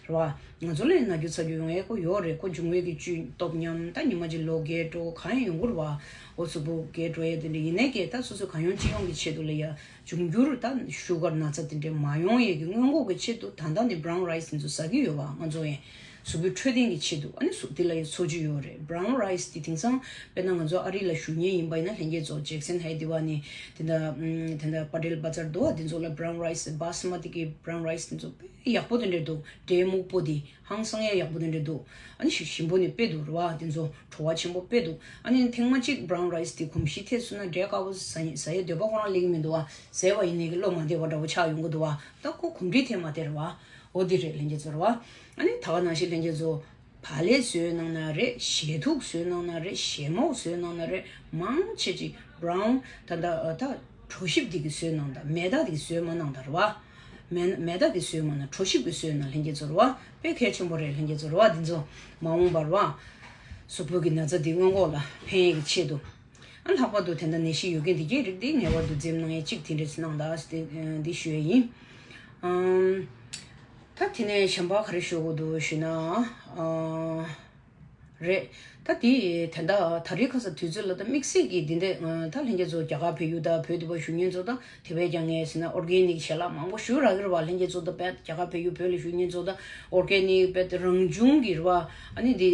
རེད་བ། ང་ཚོ་ལ་ན་རྒྱུ་ཚ་རྒྱུ་ཡོང་ཡས་ཁོ་ཡོད་རེད། ཁོ་འབྱུང་བའི་གི་བཅུད་སྟོབས་ཉམས། ད་ཉི་མ་གཅིག་ལོ་རྒས་འགྲོ་གང་ཡང་ཡོང་གི་རེད་བ། འོ་གཟུགས་པོ་རྒས་འགྲོ་ཡས་དེ་འདྲ་ཡིན་ནའི་གི་ད་སོ་སོའི་གང་ཡོང་ཅི་ཡོང་གི་ཆེད་དུ་ལ་ཡ། འབྱུང་འགྱུར་ད་ཤུ་གར་ན་ཚ་དེ་འདྲས་མ་ཡོང་ཡས་ཀྱི་སྔོན་འགོག་གི་ཆེད་དུ་ད་ལྟ་ནས་བྷ་རའུན་རའི་སི་དེ་ཚོ་ཟ་གི་ཡོད་བ། ང་ཚོ་ཡང་ གཟུགས་པོའི་འཕྲོད་བསྟེན་གྱི་ཆེད་དུ་ཨ་ནི་གཟུགས་འདི་ལ་ཡང་འཚོ་བཅུད་ཡོད་རེད། Brown rice དེ་དེང་སང་དཔེར་ན་ང་ཚོ་ཨ་རི་ལ་བཞུགས་མཁན་ཡིན་པ་ཡིན་ན་ལྷན་རྒྱས་ཚོ་ཇེག་སན་ཧའི་དེ་བ་ནི་དེ་འདྲ་དེ་འདྲ་པ་ཊེལ་བ་ཛར་འདུག་བ། དེ་ཚོ་ལ་brown rice, basmati གི་brown rice དེ་ཚོ་དཔེ་ཡག་པོ་དེ་འདྲ་འདུག་འབྲས་སྨུག་པོ་དེ་ཧང་སང་ཡ་ཡག་པོ་དེ་འདྲ་འདུག་ཨ་ནི་ཞིམ་པོ་ནི་དཔེ་འདུག་རེད་བ། དེ་ཚོ་བྲོ་བ་ཆེན་པོ་དཔེ་འདུག་ཨ་ནི་ཐེངས་མ་གཅིག་brown rice དེ་གོམས་གཤིས་ཐེབས་སོང་ན་འབྲས་དཀར་པོ་ཟ་ཟ་ཡའི་འདོད་པ་ཁོ་རང་སླེབས་ཀྱི་མི་འདུག་བ། ཟས་པ་ཡིན་ནའི་གི་བློ་མ་བདེ་བ་འདྲ་བོ་ཆགས་ཡོང་གི་འདུག་བ། ད་ཁོ་གོམས་འདྲིས་ཐེབས་མ་ཐེབས་རེད་བ། འོ་དེ་རེད་ལྷན་རྒྱས་ཚོ་རེད་བ། ཨ་ནི་ད་ག་ནང་བཞིན་ལྷན་རྒྱས་ཚོ་བག་ལེབ་བཟོས་གནང་ན་རེད། ཞལ་ཐུག་བཟོས་གནང་ན་རེད། ཞལ་མོག་བཟོས་གནང་ན་རེད། མང་ཆེ་ཅིག་brown ད་ད་ད་གྲོ་ཞིབ་འདི་གི་བཟོས་གནང་། ད་མེ་ད་འདི་གི་བཟོས་མ་གནང་ད་རེད་བ། མེ་མེ་ད་གི་བཟོས་མ་གནང་། གྲོ་ཞིབ་གི་བཟོས་གནང་ལྷན་རྒྱས་ཚོ་རེད་བ། དཔེ་གལ་ཆེན་པོ་རེད་ལྷན་རྒྱས་ཚོ་རེད་བ། འདི་ཚོ་མ་འོངས་པར་བ་གཟུགས་པོ་གི་ན་ཚ་འདི་སྔོན་འགོག་ལ་ཕན་ཡས་ཀྱི་ཆེད་དུ། ཨ་ལྷག་པར་དུ་དེ་འདྲ་ནད་གཞི་ཡོད་མཁན་འདི་གའི་རིགས་འདི་ངེས་པར་དུ་འཛེམ་གནང་ཡས་གཅིག་དེ་འདྲས་གནང་དང་ཟེར་ཏེ་འདི་ཞུ་ཡས་ཡིན། ཨམ། ད་དེ་ནས་གཞན་པ་ག་རེ་ཞུ་དགོས་འདུག་ཞུ་ན། ཨ། རེད། ད་དེ་དེ་འདྲ་ད་རེས་ཁ་སང་དུས་ཚོད་ལ་ད་དམིགས་བསལ་གྱི་འདི་འདྲས་ད་ལྷན་རྒྱས་ཚོ་རྒྱ་གར་བལ་ཡུལ་དང་བོད་དུ་བ་བཞུགས་མཁན་ཚོ་ད། དེ་བས་ཀྱང་ངས་ཟེར་ན་ཨོར་གེ་ནིག་ཞལ་ལག་མང་པོ་ཞུ་རག་གི་རེད་བ། ལྷན་རྒྱས་ཚོ་ད་དཔེ་རྒྱ་གར་བལ་ཡུལ་བོད་ལ་བཞུགས་མཁན་ཚོ་ད་ཨོར་གེ་ནིག་དཔེ་རང་བྱུང་གི་རེད་བ། ཨ་ནི་འདི་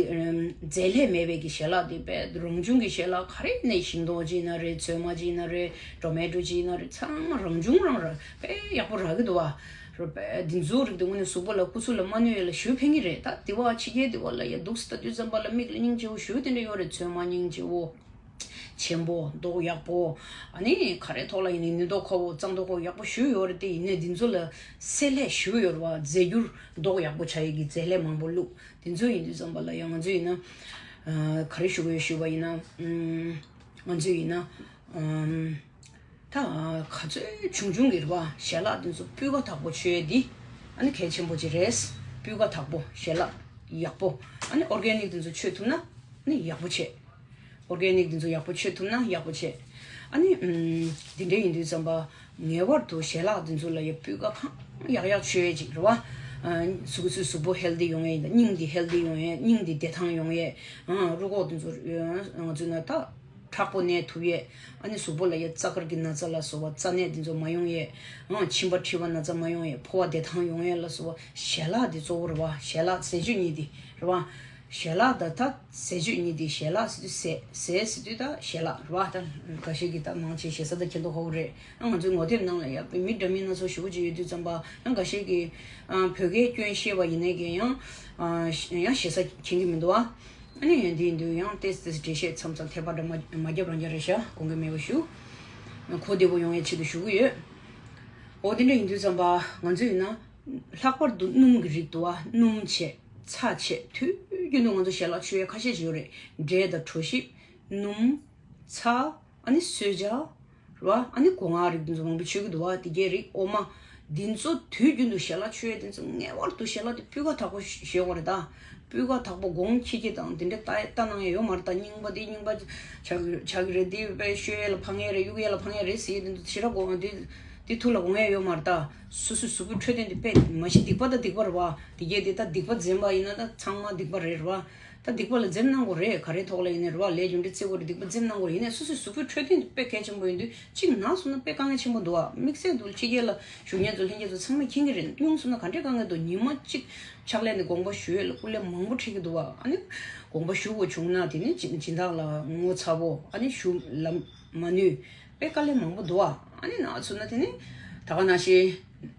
རྫས་ལྷད་མེད་པའི་གི་ཞལ་ལག་འདི་དཔེ་རང་བྱུང་གི་ཞལ་ལག་ག་རེ་ནས་ཤིང་ཏོག་ཅིག་ཡིན་ན་རེད། ཚོད་མ་ཅིག་ཡིན་ན་རེད། ཊོ་མེ་ཊོ་ཅིག་ཡིན་ན་རེད། ཚང་མ་རང་བྱུང་རང་རེད། དཔེ་ཡག་པོ་རག་གི་འདུག་བ། རེད་པས། འདི་ཚོའི་རིགས་དེ་དངོས་གནས་གཟུགས་པོ་ལ་སྐུ་གཟུགས་ལ་མ་གནོད་ཡས་ལ་ཞུ་ཕན་གྱི་རེད། ད་འདི་བ་ཕྱི་རྒྱལ་འདི་བ་ལ་ཡ་འདུག་སེ་ལྟ་དུས་ཙམ་པ་ལ་མིག་ལ་སྙིང་རྗེ་བོ་ཞུ་དེ་འདྲ་ཡོད་རེད། ཚོད་མ་སྙིང་རྗེ་བོ། ཆེན་པོ་མདོག་ཡག་པོ། ཨ་ནི་ག་རེ་ཐོག་ལ་ཡིན་ནའི་ནུས་མདོག་ཁ་བོ་གཙང་མདོག་ཁ་བོ་ཡག་པོ་ཞུ་ཡོད་རེད། དེ་ཡིན་ནའི་འདི་ཚོ་ལ་སེལ་ལྷད་ཞུ་ཡོད་རེད་བ། རྫས་འགྱུར་མདོག་ཡག་པོ་བྱ་ཡས་ཀྱི་རྫས་ལྷད་མང་པོ་བླུགས། འདི་ཚོ་ཡིན་དུས་ཙམ་པ་ལ་ཡང་ང་ཚོ་ཡིན་ན། ཨ། ག་རེ་ཞུ་དགོས་ཞུས་པ་ཡིན་ན། ཨུམ། ང་ཚོ་ཡིན་ན། ཨུམ། ད་ག་ཚོད་ཆུང་ཆུང་གི་རེད་བ། ཞལ་ལག་འདི་ཚོ་སྤུས་ཀ་དག་པོ་མཆོད་ཡས་འདི་ཨ་ནི་གལ་ཆེན་པོ་ཅིག་རེད། སྤུས་ཀ་དག་པོ་ཞལ་ལག་ཡག་པོ། ཨ་ནི་ཨོར་གེ་ནིག་འདི་ཚོ་མཆོད་ཐུབ་ན་ཨ་ནི་ཡག་པོ་བྱས། ཨོར་གེ་ནིག་འདི་ཚོ་ཡག་པོ་མཆོད་ཐུབ་ན་ཡག་པོ་བྱས། ཨ་ནི་ཨུམ། འདི་འདྲ་ཡིན་དུས་ཙམ་པ་ངེས་པར་དུ་ཞལ་ལག་འདི་ཚོ་ལ་ཡ་སྤུས་ཀ་གང་ཡག་ཡག་མཆོད་ཡས་ཅིག་རེད་བ། ཨ། གཟུགས་གཟུགས་གཟུགས་པོ་ཧེལ་ཐི་ཡོང་ཡས་ཡིན་ད། སྙིང་འདི་ཧེལ་ཐི་ཡོང་ཡས། སྙིང་འདི་བདེ་ཐང་ཡོང་ཡས། ཨ། རུས་ཁོག་འདི་ཚོ་ང་ཚོ་ན་ད། མཁྲེགས་པོ་གནས་ཐུབ་ཡས། ཨ་ནི་གཟུགས་པོ་ལ་ཡ་རྩ་དཀར་གྱི་ན་ཚ་ལ་སོགས་པ་རྩ་ནད་འདི་ཚོ་མ་ཡོང་ཡས། ཨང་། མཆིན་པ་མཁྲིས་པ་ན་ཚ་མ་ཡོང་ཡས། ཕོ་བ་བདེ་ཐང་ཡོང་ཡས་ལ་སོགས་པ་ཞལ་ལག་འདི་གཙོ་བོ་རེད་བ། ཞལ་ལག་ཟས་སྤྱོད་གཉིས་འདི་རེད་བ། ཞལ་ལག་ད་ད་ཟས་སྤྱོད་གཉིས་འདི། ཞལ་ལག་ཟེར་དུས་ཟས། ཟས་ཟེར་དུས་ད་ཞལ་ལག་རེད་བ། ད་འགའ་ཤས་ཀྱིས་ད་མང་ཆེ་ཞེ་ས་ད་ཁྱེད་མདོག་ཁ་བོ་རེད། ཨ། ང་ཚོའི་ངོ་དེབ་ནང་ལ་ཡ་མི་འདྲ་མིན་སྣ་ཚོགས་ཞེ་པོ་ཅིག་ཡོད་དུས་ཙམ་པ། ཡང་འགའ་ཤས་ཀྱིས། ཨ། བོད་སྐད་སྐྱོན་ཤེས་པ་ཡིན་ནའི་གི་ཡང་། ཨ། ཡང་ཞེ་ས་མཁྱེན་གྱི་མི་འདུག་ཨ། ཨ་ནི་ཡང་འདི་ཡིན་དུས་ཡང་ཏེས་ཏེས་འགྲེལ་བཤད་མཚམས་མཚམས་ཐད་པ་འདྲ་མ་མ་རྒྱབ་རང་རྒྱབ་རེད་ཤག་དགོངས་འགལ་མེད་པ་ཞུ། གོ་བདེ་པོ་ཡོང་ཡའི་ཆེད་དུ་ཞུ་གི་ཡོད། འོ་དེ་འདྲ་ཡིན་དུས་ཙམ་པ་ང་ཚོ་ཡིན་ན། ལྷག་པར་དུ་སྣུམ་གྱི་རིགས་འདུག་ཨ། སྣུམ་བྱས། ཚྭ་བྱས། དུས་རྒྱུན་དུ་ང་ཚོ་ཞལ་ལག་མཆོད་ཡས་ཁ་ཤས་ཤིག་ཡོད་རེད། འབྲས་དང་གྲོ་ཞིབ། སྣུམ། ཚྭ། ཨ་ནི་གསོལ་ཇ། རེད་བ། ཨ་ནི་སྒོ་ང་རིགས་འདི་ཚོ་མང་པོ་མཆོད་ཀྱི་འདུག་བ། དེ་གའི་རིགས་འོ་མ། འདི་ཚོ་དུས་རྒྱུན་དུ་ཞལ་ལག་མཆོད་ཡས་འདི་ཚོ་ངེས་པར་དུ་ཞལ་ལག་དེ་སྤུས་ཀ་དག་པོ་བཞེས་དགོས་རེད་ད། སྤུས་ཀ་དག་པོ་སྒོང་ཁྱི་ཁྱི་དང་དེ་འདྲ་ལྟ་ལྟ་གནང་ཡས་ཡོད་མ་རེད་ད། རྙིང་པ་འདི་རྙིང་པ་ཆགས་ཀྱི་ཆགས་ཀྱི་རེད། འདི་དཔེ་བཤོས་ཡས་ལ་ཕངས་ཡས་རེད། གཡུག་ཡས་ལ་ཕངས་ཡས་རེད་ཟེར་ཡས་འདི་ཚོ་ཞེ་དྲག་དགོངས། འདི་འདི་ཐུགས་ལ་དགོངས་ཡས་ཡོད་མ་རེད་ད། སོ་སོའི་གཟུགས་པོའི་འཕྲོད་བསྟེན་དེ་དཔེ་མ་གཞི་སྡིག་པ་དང་སྡིག་པ་རེད་བ། དེ་གའི་དེ་ད་སྡིག་པ་འཛེམ་པ་ཡིན་ན་ད་ཚང་མ་སྡིག་པ་རེད་རེད་བ། ད་སྡིག་པ་ལ་འཛེམ་གནང་དགོས་རེད། ག་རེ་ཐོག་ལ་ཡིན་ནའི་རེད་བ། ལས་རྒྱུ་འབྲས་བརྩི་དགོས་རེད། སྡིག་པ་འཛེམ་གནང་དགོས་རེད། ཡིན་ནའི་སོ་སོའི་གཟུགས་པོའི་འཕྲོད་བསྟེན་དེ་དཔེ་གལ་ཆེན་པོ་ཡིན་དུས་གཅིག་ན་སོང་ན་དཔེ་དཀའ་ངལ་ཆེན་པོ་འདུག་བ། དམིགས་བསལ་དུ་ཕྱི་རྒྱལ་ལ་བཞུགས་མཁན་ཚོ་ལྷན་རྒྱས་ཚོ་ཚང་མས་མཁྱེན་གྱི་རེད། ཉུང་སོང་ན་ག་འདྲའི་དཀའ་ངལ་འདུག་ཉི་མ་གཅིག་ཕྱག་ལས་ནས་དགོངས་པ་ཞུ་ཡས་ལ་སྐུ་ལས་མང་པོ་འཕྲད་ཀྱི་འདུག་བ། ཨ་ནི་དགོངས་པ་ཞུ་དགོས་བྱུང་ན་དེ་ནི་སྦྱིན་སྦྱིན་བདག་ལ་ངོ་ཚ་བོ། ཨ་ནི་ཞུ་ལ་མ་ནུས། དཔེ་དཀའ་ལས་མང་པོ་འདུག་ཨ། ཨ་ནི་ན་ཚོ་ན་དེ་ནི་ད་ག་ནང་བཞིན་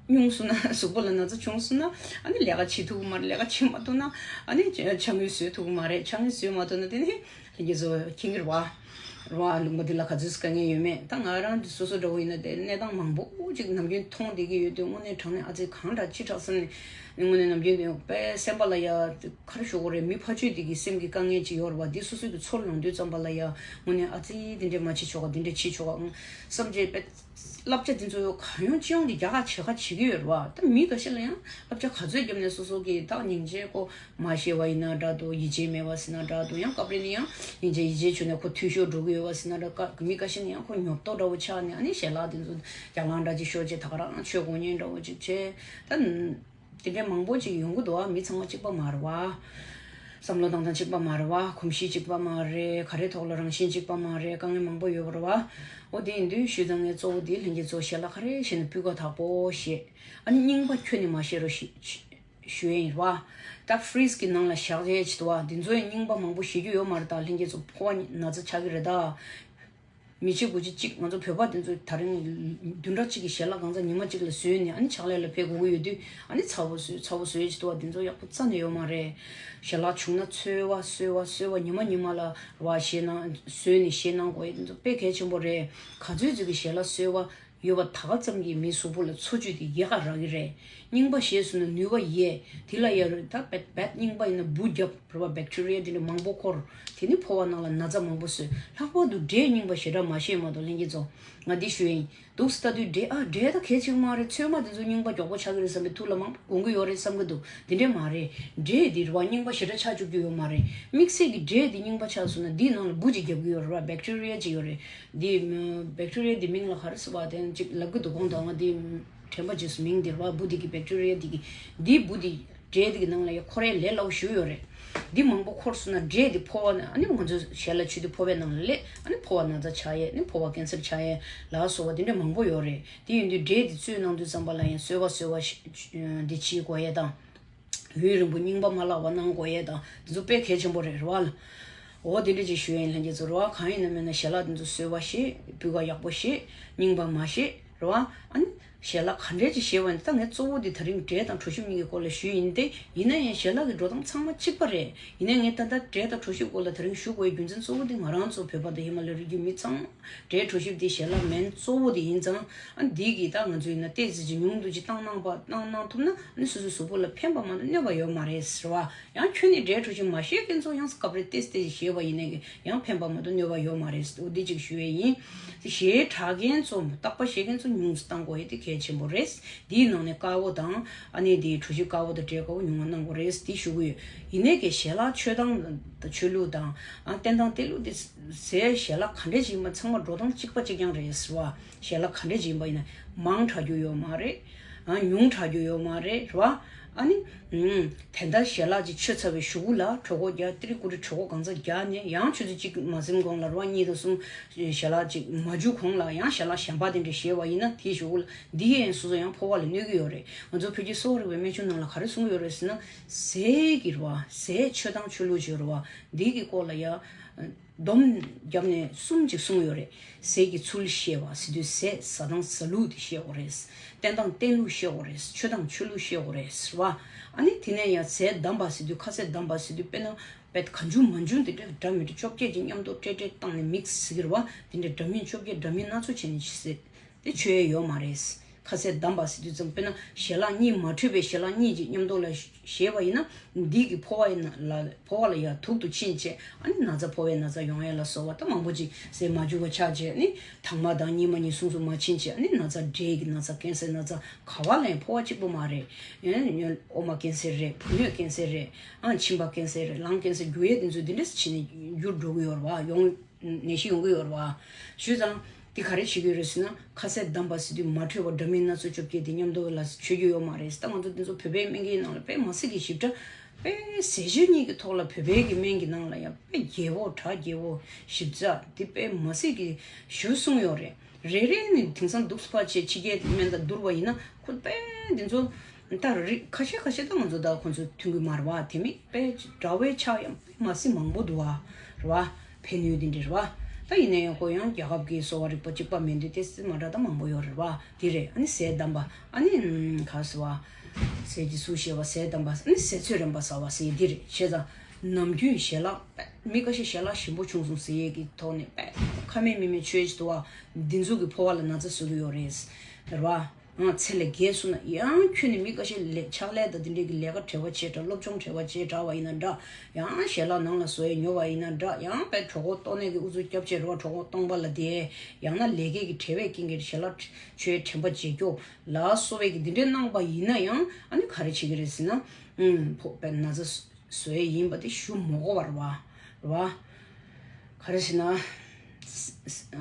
ཉུང་སོང་ན། གཟུགས་པོ་ལ་ན་ཚ་བྱུང་སོང་ན། ཨ་ནི་ལས་ཀ་བྱེད་ཐུབ་ཀྱི་མ་རེད། ལས་ཀ་བྱེད་མ་ཐུབ་ན། ཨ་ནི་ཅ་ཅ་དངོས་བཟོས་ཐུབ་ཀྱི་མ་རེད། ཅ་དངོས་བཟོས་མ་ཐུབ་ན་དེ་ནི་ལྷན་རྒྱས་ཚོ་མཁྱེན་གྱི་རེད་བ། རེད་བ། ལུང་པ་འདི་ལ་ག་ཚོད་དཀའ་ངལ་ཡོད་མེད། ད་ང་རང་སོ་སོ་འདྲ་བོ་ཡིན་ན་དེ་གནས་སྟངས་མང་པོ་ཅིག་ནམ་རྒྱུན་མཐོང་བསྡད་ཀྱི་ཡོད་དུས་དངོས་གནས་དྲང་གནས་ཨ་ཙི་གང་དྲག་ཅི་དྲག་བསམ་ནས། དངོས་གནས་ནམ་རྒྱུན་དེ་དཔེ་སེམས་པ་ལ་ཡ། ག་རེ་ཞུ་དགོས་རེད། མི་ཕར་ཕྱོགས་དེ་གི་སེམས་ཀྱི་དཀའ་ངལ་ཅིག་ཡོད་རེད་བ། འདི་སོ་སོ་གི་ཚོར་ཡོང་དུས་ཙམ་པ་ལ་ཡ་དངོས་གནས་ཨ་ཙི་འདི་འདྲས་མ་བྱེད་ཆོག་ག་འདི་འདྲས་བྱེད་ཆོག་ག་ཨང་བསམ་བྱས་པའི་བསླབ་བྱ་འདི་ཚོ་གང་ཡོང་ཅི་ཡོང་གི་རྒྱ་གར་བྱེད་ཁ་བྱེད་ཀྱི་ཡོད་རེད་བ། ད་མི་འགའ་ཤས་ལ་ཡང་བསླབ་བྱ་ག་ཚོད་བརྒྱབ་ནས་སོ་སོ་གི་ད་སྙིང་རྗེ་ཁོ་མ་ཤེས་པ་ཡིན་ན་འདྲ་འདུག་ཡིད་ཆེས་མེད་པ་ཟེར་ན་འདྲ་འདུག་ཡང་སྐབས་རེ་ནི་ཡང་སྙིང་རྗེ་ཡིད་ཆེས་བྱུང་ནས་ཁོ་འཐུས་ཤོར་འགྲོ་གི་ཡོད་པ་ཟེར་ན་འདྲ། ཀ་མི་འགའ་ཤས་ནི་ཡང་ཁོ་ཉོབ་ཏོ་འདྲ་བོ་ཆགས་ནས་ཨ་ནི་ཞལ་ལག་འདི་ཚོ་རྒྱ་གླང་འདྲ་ཅིག་ཤོར་བྱས་ད་ག་རང་མཆོད་དགོས་མཁན་འདྲ་བོ་ཅིག་བྱས། ད། དེ་འདྲའི་མང་པོ་ཅིག་ཡོང་གི་འདུག་བ། མི་ཚང་མ་གཅིག་པ་མ་རེད་བ། བསམ་བློ་བཏང་སྟངས་གཅིག་པ་མ་རེད་བ། གོམས་གཤིས་གཅིག་པ་མ་རེད། ག་རེ་ཐོག་ལ་རང་བཞིན་གཅིག་པ་མ་རེད། དཀའ་ངལ་མང་པོ་ཡོད་པ་རེད་བ། འོ་དེ་ཡིན་དུས་ཞུས་ཙང་ངས་གཙོ་བོ་དེ་ལྷན་རྒྱས་ཚོ་ཞལ་ལག་ག་རེ་བཞེས་ན་སྤུས་ཀ་དག་པོ་བཞེས། ཨ་ནི་རྙིང་པ་ཁྱོན་ནས་མ་བཞེས་རོགས་ཞེས། ཞུ་ཡིན་རེད་བ། ད་ཕི་རིས་ཀྱི་ནང་ལ་བཞག་ཡས་ཆེད་དུ་བ་འདི་ཚོ་ཡང་རྙིང་པ་མང་པོ་བཞེས་རྒྱུ་ཡོད་མ་རེད། ད་ལྷན་རྒྱས་ཚོ་ཕོ་བ་ན་ཚ་ཆགས་ཀྱི་རེད་ད། མི་གཅིག་དགུ་གཅིག་གཅིག་ང་ཚོ་བོད་པ་དེ་ཚོ་ད་རིང་བདུན་ཕྲག་གཅིག་གི་ཞལ་ལག་གང་ཚ་ཉི་མ་གཅིག་ལ་བཟོས་ནས་ཨ་ནི་ཕྱག་ལས་ལ་ཕེབས་དགོས་ཀྱི་ཡོད་དུས་ཨ་ནི་ཚ་བོ་བཟོས་ཚ་བོ་བཟོས་ཆེད་དུ་བ་དེ་ཚོ་ཡག་པོ་རྩ་ནས་ཡོད་མ་རེད། ཞལ་ལག་བྱུང་ན་ཚོས་བ་ཚོས་བ་ཚོས་བ་ཉི་མ་ཉི་མ་ལ་བ་ཞེད་སྣང་བཟོས་ནས་ཞེད་སྣང་དགོས་ཡས་དེ་ཚོ་དཔེ་གལ་ཆེན་པོ་རེད། ག་ཚོད་ཚོད་ཀྱི་ཞལ་ལག་ཚོས་བ་ཡོད་པ་ད་ག་ཙམ་གྱིས་མིའི་གཟུགས་པོ་ལ་འཚོ་བཅུད་དེ་ཡལ་ག་རག་གི་རེད། རྙིང་པ་བཞེས་སོང་ན་ནུས་པ་ཡལ། དེ་ལ་ཡ་རུ་ད་བེད་བེད་རྙིང་པ་ཡིན་ན་འབུ་རྒྱབ་རུ་བ་བེག་ཊི་རི་ཡ་དེ་འདྲ་མང་པོ་འཁོར། དེ་ནི་ཕོ་བ་ནང་ལ་ན་ཚ་མང་པོ་བཟོས། ལྷག་པར་དུ་འབྲས་རྙིང་པ་ཞེ་དྲག་མ་བཞེས་མ་གཏོགས་ལྷན་རྒྱས་ཚོ། ང་འདི་ཞུ་ཡིན། འདུག་ལྟ་དུས་འབྲས་ཨ་འབྲས་ད་གལ་ཆེན་པོ་མ་རེད། ཚོད་མ་དེ་ཚོ་རྙིང་པ་མགྱོགས་པོ་ཆགས་ཀྱི་རེད་བསམ་པའི་ཐུགས་ལ་མང་པོ་དགོངས་ཀྱི་ཡོད་རེད་བསམ་གྱི་འདུག་དེ་འདྲས་མ་རེད། འབྲས་འདི་རུ་བ་རྙིང་པ་ཞེ་དྲག་ཆགས་བཅུག་རྒྱུ་ཡོད་མ་རེད། དམིགས་བསལ་གྱི་འབྲས་འདི་རྙིང་པ་ཆགས་སོང་ན་འདིའི་ནང་ལ་འབུ་ཅིག་རྒྱབ་ཀྱི་ཡོད་རེད་བ། བེག་ཊི་རི་ཡ་ཅིག་ཡོད་རེད། འདི་བེག་ཊི་རི་ཡ་འདི་མིང་ལ་ག་རེ་ཟེར་བ་དེ་ཅིག་ལབ་གི་འདུག་དགོངས་དག་ང་འདི་དྲན་པ་རྗེས་སུ་མིང་འདིར་བ་འབུ་འདི་གི་བེག་ཊི་རི་ཡ་འདི་གི་འདི་འབུ་འདི་འབྲས་འདི་གི་ནང་ལ་ཡ་འཁོར་ཡ་ལས་སླ་བོ་ཞུ་ཡོད་རེད། འདི་མང་པོ་འཁོར་སོང་ན་འབྲས་འདི་ཕོ་བ་ན་ཨ་ནི་ང་ཚོ་ཞལ་ལག་མཆོད་དུས་ཕོ་བའི་ནང་ལ་སླེབས་ཨ་ནི་ཕོ་བ་ན་ཚ་ཆགས་ཡས་ཨ་ནི་ཕོ་བ་ཀན་སར་ཆགས་ཡས་ལ་སོགས་པ་འདི་འདྲ་མང་པོ་ཡོད་རེད། དེ་ཡིན་དུས་འབྲས་འདི་བཙོས་གནང་དུས་ཙམ་པ་ལ་ཡང་སོས་པ་སོས་པ་ཞིག་འདི་བྱེད་དགོས་ཡས་དང་། ཡུན་རིང་པོ་རྙིང་པ་མ་བརླག་པ་གནང་དགོས་ཡས་དང་འདི་ཚོ་དཔེ་གལ་ཆེན་པོ་རེད་རེད་བ་ལ། འོ་དེ་འདྲ་ཅིག་ཞུ་ཡ་ཡིན། ལྷན་རྒྱས་ཚོ་རེད་བ། གང་ཡིན་ན་མིན་ན་ཞལ་ལག་འདི་ཚོ་བཟོས་པ་ཞེས་སྤུས་ཀ་ཡག་པོ་ཞེས་རྙིང་པ་མ་ཞེས་རེད་བ། ཨ་ནི་ཞལ་ལག་ག་འདྲས་ཅིག་བཞེས་པ་ཡིན་ད་ངས་གཙོ་བོ་འདི་ད་རིང་འབྲས་དང་གྲོ་ཞིབ་གཉིས་ཀྱི་སྐོར་ལ་ཞུས་ཡིན་ཏེ། ཡིན་ན་ཡང་ཞལ་ལག་གི་འགྲོ་སྟངས་ཚང་མ་གཅིག་པ་རེད། ཡིན་ན་ངས་ད་ལྟ་འབྲས་དང་གྲོ་ཞིབ་སྐོར་ལ་ད་རིང་ཞུ་དགོས་ཡའི་རྒྱུ་མཚན་གཙོ་བོ་འདི་ང་རང་ཚོ་བོད་པ་དང་ཧི་མ་ལ་ཡའི་རྒྱུད་མི་ཚང་མ་འབྲས་གྲོ་ཞིབ་འདི་ཞལ་ལག་མིན་གཙོ་བོ་འདི་ཡིན་ཙང་ཨ་འདི་གིས་ད་ང་ཚོ་ཡིན་ན་ཏོག་ཙམ་ཅིག་ཉུང་དུ་ཅིག་བཏང་གནང་པ་བཏང་གནང་ཐུབ་ན་ཨ་ནི་སོ་སོའི་གཟུགས་པོ་ལ་ཕན་པ་མ་གཏོགས་གནོད་པ་ཡོད་མ་རེད་ཟེར་བ། ཡང་ཁྱོད་ནི་འབྲས་གྲོ་ཞིབ་མ་ཤེས་མཁན་ཚོ་ཡང་སྐབས་རེ་ཏོག་ཙམ་ཏོག་ཙམ་ཤེས་པ་ཡིན་ནའི་གི་ཡང་ཕན་པ་མ་གཏོགས་གནོད་པ་ཡོད་མ་རེད་ཟེར་འོ་འདི་ཅིག་ཞུ་ཡས་ཡིན། དེ་ཞལ་གྲགས་མཁན་ཚོ་བརྟག་པ་ཞེས་མཁན་ཚོ་ཉུང་ཙམ་བཏང་དགོས་ཡས་དེ་གལ་ཆེན་པོ་རེད། འདིའི་ནང་ནས་དཀར་པོ་དང་ཨ་ནི་དེའི་གྲོ་ཞིབ་དཀར་པོ་དང་འབྲས་དཀར་པོ་ཉུང་བ་གནང་དགོས་རེད་དེ་ཞུ་གི་ཡོད། ཡིན་ནའི་གི་ཞལ་ལག་མཆོད་སྟངས་དང་ཆོས་ལུགས་དང་ཨ་བསྟེན་སྟངས་བསྟེན་ལུགས་དེ་ཟས་ཞལ་ལག་ག་འདྲས་ཅིག་ཡིན་པ་ཚང་མ་འགྲོ་སྟངས་གཅིག་པ་གཅིག་རྐྱང་རེད་ཟེར་བ། ཞལ་ལག་ག་འདྲས་ཅིག་ཡིན་པ་ཡིན་ན་མང་དྲགས་རྒྱུ་ཡོད་མ་རེད། ཨ་ཉུང་དྲགས་རྒྱུ་ཡོད་མ་རེད་རེད་བ། ཨ་ནི། ཨུམ། དེ་འདྲ་ཞལ་ལག་ཅིག་མཆོད་ཚར་བའི་གཞུག་གུ་ལ་གྲོད་ཁོག་རྒྱག་ཏི་རི་ཀུ་རི་གྲོད་ཁོག་གང་ཚ་རྒྱག་ནས་ཡང་ཆུ་ཚོད་གཅིག་མ་ཟིན་གོང་ལ་རེད་བ་གཉིས་དང་གསུམ་ཞལ་ལག་ཅིག་མ་འཇུ་གོང་ལ་ཡང་ཞལ་ལག་གཞན་པ་དེ་འདྲ་བཞེས་པ་ཡིན་ན་དེའི་གཞུག་གུ་ལ་འདི་ཡིན་སོ་སོ་ཡང་ཕོ་བ་ལ་གནོད་ཀྱི་ཡོད་རེད། ང་ཚོ་བོད་ཀྱི་གསོ་བ་རིག་པའི་སྨན་གཞུང་ནང་ལ་ག་རེ་གསུང་གི་ཡོད་རེད་ཟེར་ན། ཟས་ཀྱི་རེད་བ་ཟས་མཆོད་སྟངས་མཆོད་ལུགས་ཅིག་ཡོད་རེད་བ། འདི་གི་སྐོར་ལ་ཡ། སྡོམ་བརྒྱབ་ནས་གསུམ་ཅིག་གསུངས་ཡོད་རེད། ཟས་ཀྱི་ཚུལ་བཤད་པ་ཟེར་དུས་ཟས་ཟ་སྟངས་ཟ་ལུགས་དེ་བཤད་དགོས་རེད། བསྟེན་སྟངས་བསྟེན་ལུགས་བཤད་དགོས་རེད། མཆོད་སྟངས་མཆོད་ལུགས་བཤད་དགོས་རེད་ཟེར་བ། ཨ་ནི་དེ་ནས་ཡང་ཟས་བསྡམས་པ་ཟེར་དུས་ཁ་ཟས་བསྡམས་པ་ཟེར་དུས་དཔེར་ན་དཔེ་གང་བྱུང་མང་བྱུང་དེ་འདྲ་འདྲ་མི་འདྲ་བཅོ་བརྒྱད་ཀྱི་མཉམ་དུ་སྤྲེལ་སྤྲེལ་བཏང་ནས་མིག་སི་ཟེར་གི་རེད་བ། དེ་འདྲ་འདྲ་མིན་བཅོ་བརྒྱད་འདྲ་མིན་སྣ་ཚོགས་བྱས་ནས་ཅི་ཟེར། དེ་མཆོད་ཡས་ཡོད་མ་རེད། ཁ་ཟས་བསྡམས་པ་ཟེར་དུས་ཙམ་དཔེར་ན་ཞལ་ལག་གཉིས་མ་འཕྲོད་པའི་ཞལ་ལག་གཉིས་ཀྱི་མཉམ་དུ་ལ་བཞེས་པ་ཡིན་ན་འདི་གི་ཕོ་བ་ཡིན་ན་ལ་ཕོ་བ་ལ་ཡང་དུག་ཏུ་ཕྱིན་བྱས་ཨ་ནི་ན་ཚ་ཕོ་བའི་ན་ཚ་ཡོང་ཡས་ལ་སོགས་པ་ད་མང་པོ་ཅིག་ཟས་མ་འཇུ་བ་ཆགས་བྱས་ནི་དྭངས་མ་དང་གཉིས་མ་གཉིས་གསུམ་གསུམ་མ་ཕྱིན་བྱས་ཨ་ནི་ན་ཚ་འབྲས་ཀྱི་ན་ཚ་ཀན་སར་ན་ཚ་ག་བ་ལ་ཡང་ཕོ་བ་གཅིག་པོ་མ་རེད། ཨོ་མ་ཀན་སར་རེད། བུ་སྣོད་ཀན་སར་རེད། ཨ་མཆིན་པ་ཀན་སར་རེད། ལངས་ཀན་སར་འགྱུར་ཡས་དེ་ཚོ་འདི་འདྲས་བྱས་ནས་འགྱུར་འགྲོ་གི་ཡོད་རེད་བ་ཡོང་། ནད་གཞི་ཡོང་གི་ཡོད་རེད་བ། ཞུས་ཙང་། འདི་ག་རེ་བྱེད་ཀྱི་ཡོད་རེད་ཟེར་ན་ཁ་ཟས་བསྡམས་པ་ཟེར་དུས་མ་འཕྲོད་པ་འདྲ་མིན་སྣ་ཚོགས་བཅོ་བརྒྱད་དེ་མཉམ་དུ་ལ་མཆོད་རྒྱུ་ཡོད་མ་རེད། ད་ང་ཚོ་འདི་ཚོ་བོད་པའི་སྨན་གྱི་ནང་ལ་དཔེ་མ་སྲིད་ཀྱི་ཞིབ་ཕྲ། དཔེ་ཟས་སྤྱོད་གཉིས་ཀྱི་ཐོག་ལ་བོད་པའི་གི་སྨན་གྱི་ནང་ལ་ཡང་དཔེ་རྒྱས་པོ་གྲགས་རྒྱས་པོ་ཞིབ་ཚགས་འདི་དཔེ་མ་སྲིད་ཀྱི་ཞིབ་གསུངས་ཡོད་རེད། རེ་རེ་ནི་དེང་སང་འདུག་སྤ་བྱས་ཕྱི་རྒྱལ་སྨན་དང་བསྡུར་བ་ཡིན་ན་ཁོ་དཔེ་འདི་ཚོ་ད་རིགས་ཁ་ཤས་ཁ་ཤས་ད་ང་ཚོ་ད་ཁོ་ཚོ་མཐུན་གྱི་མ་རེད་བ། དེ་མིན་དཔེ་འདྲ་བའི་ཆ་ཡང་དཔེ་མ་སྲིད་མང་པོ་འདུག་བ་རེད་བ། ཕན་ནུས་འདི་འདྲ་རེད་བ། ད་ཡིན་ན་ཡང་ཁོ་ཡང་རྒྱལ་ཁབ་ཀྱི་གསོ་བ་རིག་པ་གཅིག་པ་མིན་དུས་ཏོག་ཙམ་མ་འདྲ་ད་མང་པོ་ཡོད་རེད་བ། འདི་རེད། ཨ་ནི་ཟས་བསྡམས་པ་ཨ་ནི་ག་ཟེར་བ། ཟས་ཀྱི་ཚུལ་བཤད་པ་ཟས་བསྡམས་པ་ཨ་ནི་ཟས་ཚོད་རན་པ་ཟ་བ་ཟེར་ཡས་འདི་རེད། བྱས་ཙང་ནམ་རྒྱུན་ཞལ་ལག་མི་ཁ་ཤས་ཞལ་ལག་ཞིམ་པོ་བྱུང་སོང་ཟེར་ཡས་ཀྱི་ཐོག་ནས་ཁ་མེད་མིག་མེད་མཆོད་ཡས་ཅིག་འདུག་བ། འདི་ཚོ་གི་ཕོ་བ་ལ་ན་ཚ་བཟོ་གི་ཡོད་རེད། རེད་བ། ཨང་ཚད་ལས་བརྒལ་སོང་ན་ཡང་ཁྱོད་ནི་མི་ཁ་ཤས་ལས་ཕྱག་ལས་དང་དེ་འདྲས་ཀྱི་ལས་ཀ་བྲེལ་བ་ཆེ་དྲགས་སློབ་སྦྱོང་བྲེལ་བ་ཆེ་དྲགས་པ་ཡིན་ན་འདྲ། ཡང་ཞལ་ལག་ནང་ལ་བཟོ་ཡས་ཉོ་བ་ཡིན་ན་འདྲ། ཡང་དཔེ་གྲོད་ཁོག་ལྟོགས་ནད་ཀྱི་ཨུ་ཚུགས་རྒྱབ་བྱས་རེད་བ། གྲོད་ཁོག་སྟོང་པ་ལ་བསྡད། ཡང་ན་ལས་ཀའི་གི་བྲེལ་བའི་རྐྱེན་གྱིས་ཞལ་ལག་མཆོད་དྲན་པ་བརྗེད་སྐྱོ་ལ་སོགས་པའི་གི་འདི་འདྲས་གནང་པ་ཡིན་ན་ཡང་ཨ་ནི་ག་རེ་བྱེད་ཀྱི་རེད་ཟེར་ན། ཨུམ་ཕོ་དཔེ་ན་ཚ་བཟོ་ཡས་ཡིན་པ་དེ་ཞུ་མི་དགོས་པ་རེད་བ། རེད་བ། ག་རེ་ཟེར་ན། ཟས་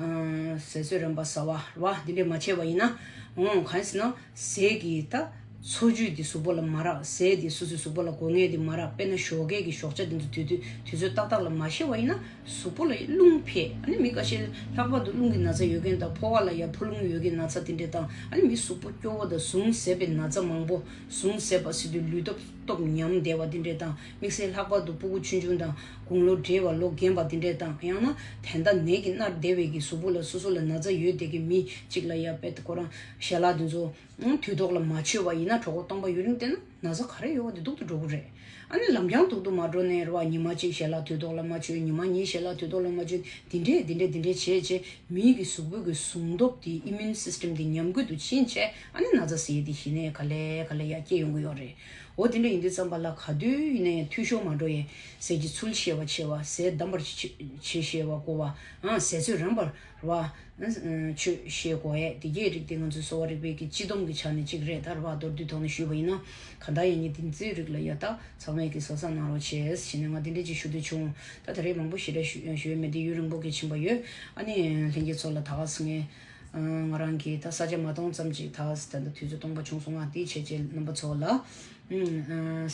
ཟས་ཚོད་རན་པ་ཟ་བ་རེད་བ། འདི་འདྲས་མ་བྱས་པ་ཡིན་ན། འོང་གང་ཡིན་ཟེར་ན་ཟས་ཀྱི་ད་ འཚོ་བཅུད་དེ་གཟུགས་པོ་ལ་མ་རག་ཟས་དེ་སོ་སོའི་གཟུགས་པོ་ལ་དགོས་ངེས་དེ་མ་རག་དཔེར་ན་ཞོགས་ཀས་ཀྱི་ཞོགས་ཇ་དེ་ཚོ་དུས་དུས་དུས་ཚོད་ཏག་ཏག་ལ་མ་བཞེས་པ་ཡིན་ན་གཟུགས་པོ་ལ་རླུང་འཕེལ། ཨ་ནི་མི་ཁ་ཤས་ལྷག་པར་དུ་རླུང་གི་ན་ཚ་ཡོད་མཁན་དང་ཕོ་བ་ལ་ཡང་ཕོ་རླུང་ཡོད་མཁན་ན་ཚ་དེ་འདྲས་དང་ཨ་ནི་མི་གཟུགས་པོ་སྐྱོ་བོ་དང་ཟུངས་ཟད་པའི་ན་ཚ་མང་པོ་ཟུངས་ཟད་པ་ཟེར་དུས་ལུས་སྟོབས་སྟོབས་ཉམས་བསྡད་པ་དེ་འདྲས་དང་དམིགས་བསལ་ལྷག་པར་དུ་སྤུ་གུ་ཆུང་ཆུང་དང་དགུང་ལོ་བགྲེས་པ་ལོ་རྒན་པ་དེ་འདྲས་དང་ཡང་ན་ད་ལྟ་ནད་ཀྱིས་མནར་བསྡད་པའི་གི་གཟུགས་པོ་ལ་སོ་སོ་ལ་ན་ཚ་ཡོད་བསྡད་ཀྱི་མི་གཅིག་ལ་ཡང་དཔེ་ཁོ་རང་ཞལ་ལག་དེ་ཚོ་དུས་ཐོག་ལ་མ་མཆོད་པ་ཡིན་ན་གྲོད་ཁོག་སྟོང་པ་ཡུན་རིང་བསྡད་ན་ན་ཚ་ག་རེ་ཡོད་པ་དེ་སྡུག་ཏུ་འགྲོ་གི་རེད། ཨ་ནི་ལམ་རྐྱང་སྡུག་ཏུ་མ་འགྲོ་ནས་རེད་བ། ཉི་མ་གཅིག་ཞལ་ལག་དུས་ཐོག་ལ་མ་མཆོད། ཉི་མ་གཉིས་ཞལ་ལག་དུས་ཐོག་ལ་མ་མཆོད། འདི་འདྲས་འདི་འདྲས་འདི་འདྲས་བྱས་བྱས་མིའི་གི་གཟུགས་པོའི་གི་ཟུངས་སྟོབས་དེ་ཨི་མིའུན་སིས་ཊེམ་དེ་ཉམས་རྒུད་དུ་ཕྱིན་བྱས་ཨ་ནི་ན་ཚ་ཟེར་ཡས་དེ་གཞི་ནས་ག་ལེ་ག་ལེ་ཡར་སྐྱེ་ཡོང་གི་ཡོད་རེད། འོ་དེ་འདྲ་ཡིན་དུས་ཙམ་པ་ལ་ག་དུས་ཡིན་ནའི་འཐུས་ཤོར་མ་འགྲོ་ཡས་ཟས་ཀྱི་ཚུལ་ཤེས་པ་བྱེད་པ། ཟས་བདམས་པར་བྱེད་བྱེད་ཤེས་པ་དགོས་པ། ཨང་ཟས་ཚོད་རན་པར་རེད་བ། ཨང་ཆོས་ཤེས་དགོས་ཡས་དེ་གའི་རིགས་དེ་ང་ཚོའི་གསོ་བ་རིག་པའི་གི་སྤྱི་སྡོམ་གྱི་ཆ་ནས་གཅིག་རེད། ད་རེད་བ། མདོར་བསྡུས་ཐོག་ནས་ཞུས་པ་ཡིན་ན་གང་ལྟར་ཡིན་ནའི་དེ་ཚོའི་རིགས་ལ་ཡ་ད་ཚང་མས་ཀྱི་བཟོ་ས་གནང་རོགས་བྱས་ཞེས་ནས་ང་དེ་འདྲ་ཅིག་ཞུ་འདོད་བྱུང་། ད་ད་རེས་མང་པོ་ཞེ་དྲག་ཞུ་ཞུ་ཡས་མེད་དེ་ཡུན་རིང་པོ་གི་ཕྱིན་པ་ཡོད། ཨ་ནི་ལྷན་རྒྱས་ཚོ་ལ་ད་ག་སེ་ངས་ང་རང་གིས་ད་ས་ཆ་མ་སྟོང་ཙམ་ཅིག་ད་ད་ལྟ་དུས་ཚོད་སྟོང་པ་བྱུང་སོང་ང་། དེའི་ཆེད་ཆེད་རྣམ་པ་ཚོ་ལ་ཨུམ་ཨ་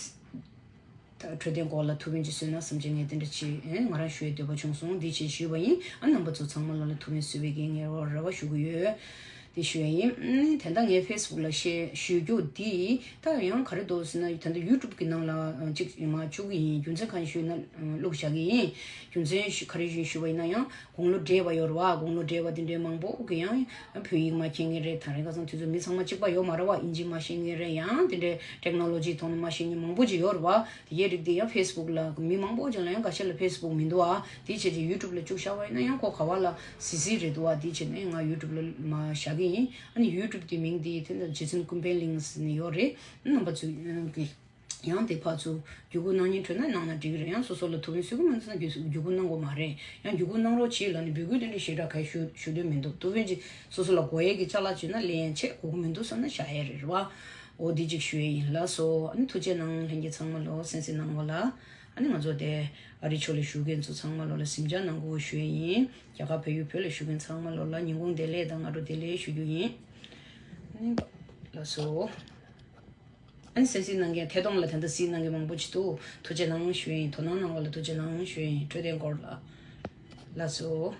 ད་འཕྲོད་བསྟེན་སྐོར་ལ་ཐུགས་ཕན་ཅིག་གསོས་ན་བསམ་བྱས་ངས་དེ་འདྲ་ཅིག་ཨེ་ང་རང་ཞུ་ཡའི་འདོད་པ་བྱུང་སོང་། དེའི་ཆེད་ཞུས་པ་ཡིན། ཨ་རྣམ་པ་ཚོ་ཚང་མ་ལ་ལ་ཐུགས་ཕན་གསོས་པའི་གི་ངས་རོགས་རེ་བ་ཞུ་གི་ཡོད། དེ་ཞུ་ཡ་ཡིན། ཨུམ་དེ་འདྲ་ངས་ཕེ་སི་བུག་ལ་བཤད་ཞུ་རྒྱུ་དེ་ད་ཡང་ག་རེ་འདུག་ཟེར་ན་ད་ལྟ་ཡུ་ཊུབ་གི་ནང་ལ་ཨ་ཅིག་མར་བཅུག་གི་ཡིན། རྒྱུ་མཚན་གང་ཞུས་ན་ཨ་བླུགས་བཞག་གི་ཡིན། རྒྱུ་མཚན་ཞུ་ག་རེ་ཞུ་ཞུ་བ་ཡིན་ན་ཡང་དགུང་ལོ་བགྲེས་པ་ཡོད་རེད་བ། དགུང་ལོ་བགྲེས་པ་དེ་འདྲའི་མང་པོ་གི་ཡང་བོད་ཡིག་མ་མཁྱེན་མཁན་རེད། ད་རེས་ཁ་སང་དུས་ཚོད་མི་ཚང་མ་གཅིག་པ་ཡོད་མ་རེད་བ། ཨིན་ཇི་མ་ཤེས་མཁན་རེད། ཡང་དེ་འདྲའི་ཊེག་ནོ་ལོ་ཇིའི་ཐོག་ནས་མ་ཤེས་མཁན་མང་པོ་ཅིག་ཡོད་རེད་བ། དེ་གའི་རིགས་དེ་ཡང་ཕེ་སི་བུག་ལ་མི་མང་པོ་ཅིག་ལ་ཡང་འགའ་ཤས་ལ་ཕེ་སི་བུག་མི་འདུག་ཨ། དེའི་ཆེད་དུ་ཡུ་ཊུབ་ལ་བཅུག་བཞག་པ་ཡིན་ན་ཡང་ཁོ་ག་བ་ལ་གཟིགས་གཟིགས་རེད་འདུག་ཨ། དེའི་ཆེད་ནས་ང་ཡུ་ཊུབ་ལ་མར་བཞག་གི་ཡིན། ཨ་ནི་ཡུ་ཊུབ་དེ་མིང་དེ་དེ་འདྲ་རྗེ་བཙུན་ཀུན་ཕན་གླིང་ཟེར་ནས་ཡོད་རེད། རྣམ་པ་ཚོས་ཨ་གི་ཡང་དེ་ཕར་ཚུར་བརྒྱུད་སྐུར་གནང་སྙིང་འདོད་ན་གནང་ན་འགྲིག་གི་རེད། ཡང་སོ་སོ་ལ་ཐུགས་ཕན་གསོས་ཀྱི་མ་འདུག་ན་བརྒྱུད་སྐུར་གནང་དགོས་མ་རེད། ཡང་བརྒྱུད་སྐུར་གནང་རོགས་གྱིས་ལབ་ནས་འབོད་སྐུལ་དེ་འདྲ་ཞེ་དྲག་ག་ཞུ་ཞུ་འདོད་མི་འདུག་ཐུགས་ཕན་ཅིག་སོ་སོ་ལ་དགོས་ཡས་ཀྱི་ཅ་ལག་བྱུང་ན་ལེན་ཡས་བྱེད། དགོས་ཀྱི་མི་འདུག་བསམ་ན་བཞག་ཡས་རེད་རེད་བ། འོ་འདི་གཅིག་ཞུ་ཡས་ཡིན། ལགས་སོ། ཨ་ནི་ཐུགས་རྗེ་གནང་། ལྷན་རྒྱས་ཚང་མ་ལོ་གསན་གཟིགས་གནང་བ་ལ། ཨ་ནི་ང་ཚོ་དེ་ཨ་རི་ཕྱོགས་ལ་བཞུགས་མཁན་ཚོ་ཚང་མ་ལོ་ལ་གཟིམ་འཇག་གནང་དགོས་ཞུ་ཡས་ཡིན། རྒྱ་གར་བལ་ཡུལ་བོད་ལ་བཞུགས་མཁན་ཚང་མ་ལོ་ལ་ཉིན་གུང་བདེ་ལེགས་དང་སྔ་དྲོ་བདེ་ལེགས་ཞུ་རྒྱུ་ཡིན། ཨ་ནི་ལགས་སོ། ཨ་ནི་གསན་གཟིགས་གནང་མཁན་ཐད་གཏོང་ལ་ད་ལྟ་གཟིགས་གནང་མཁན་མང་པོ་ཅིག་འདུག་ཐུགས་རྗེ་གནང་ཞུ་ཡིན། དོ་སྣང་གནང་བ་ལ་ཐུགས་རྗེ་གནང་ཞུ་ཡིན། འཕྲོད་བསྟེན་སྐོར་ལ། ལགས་སོ།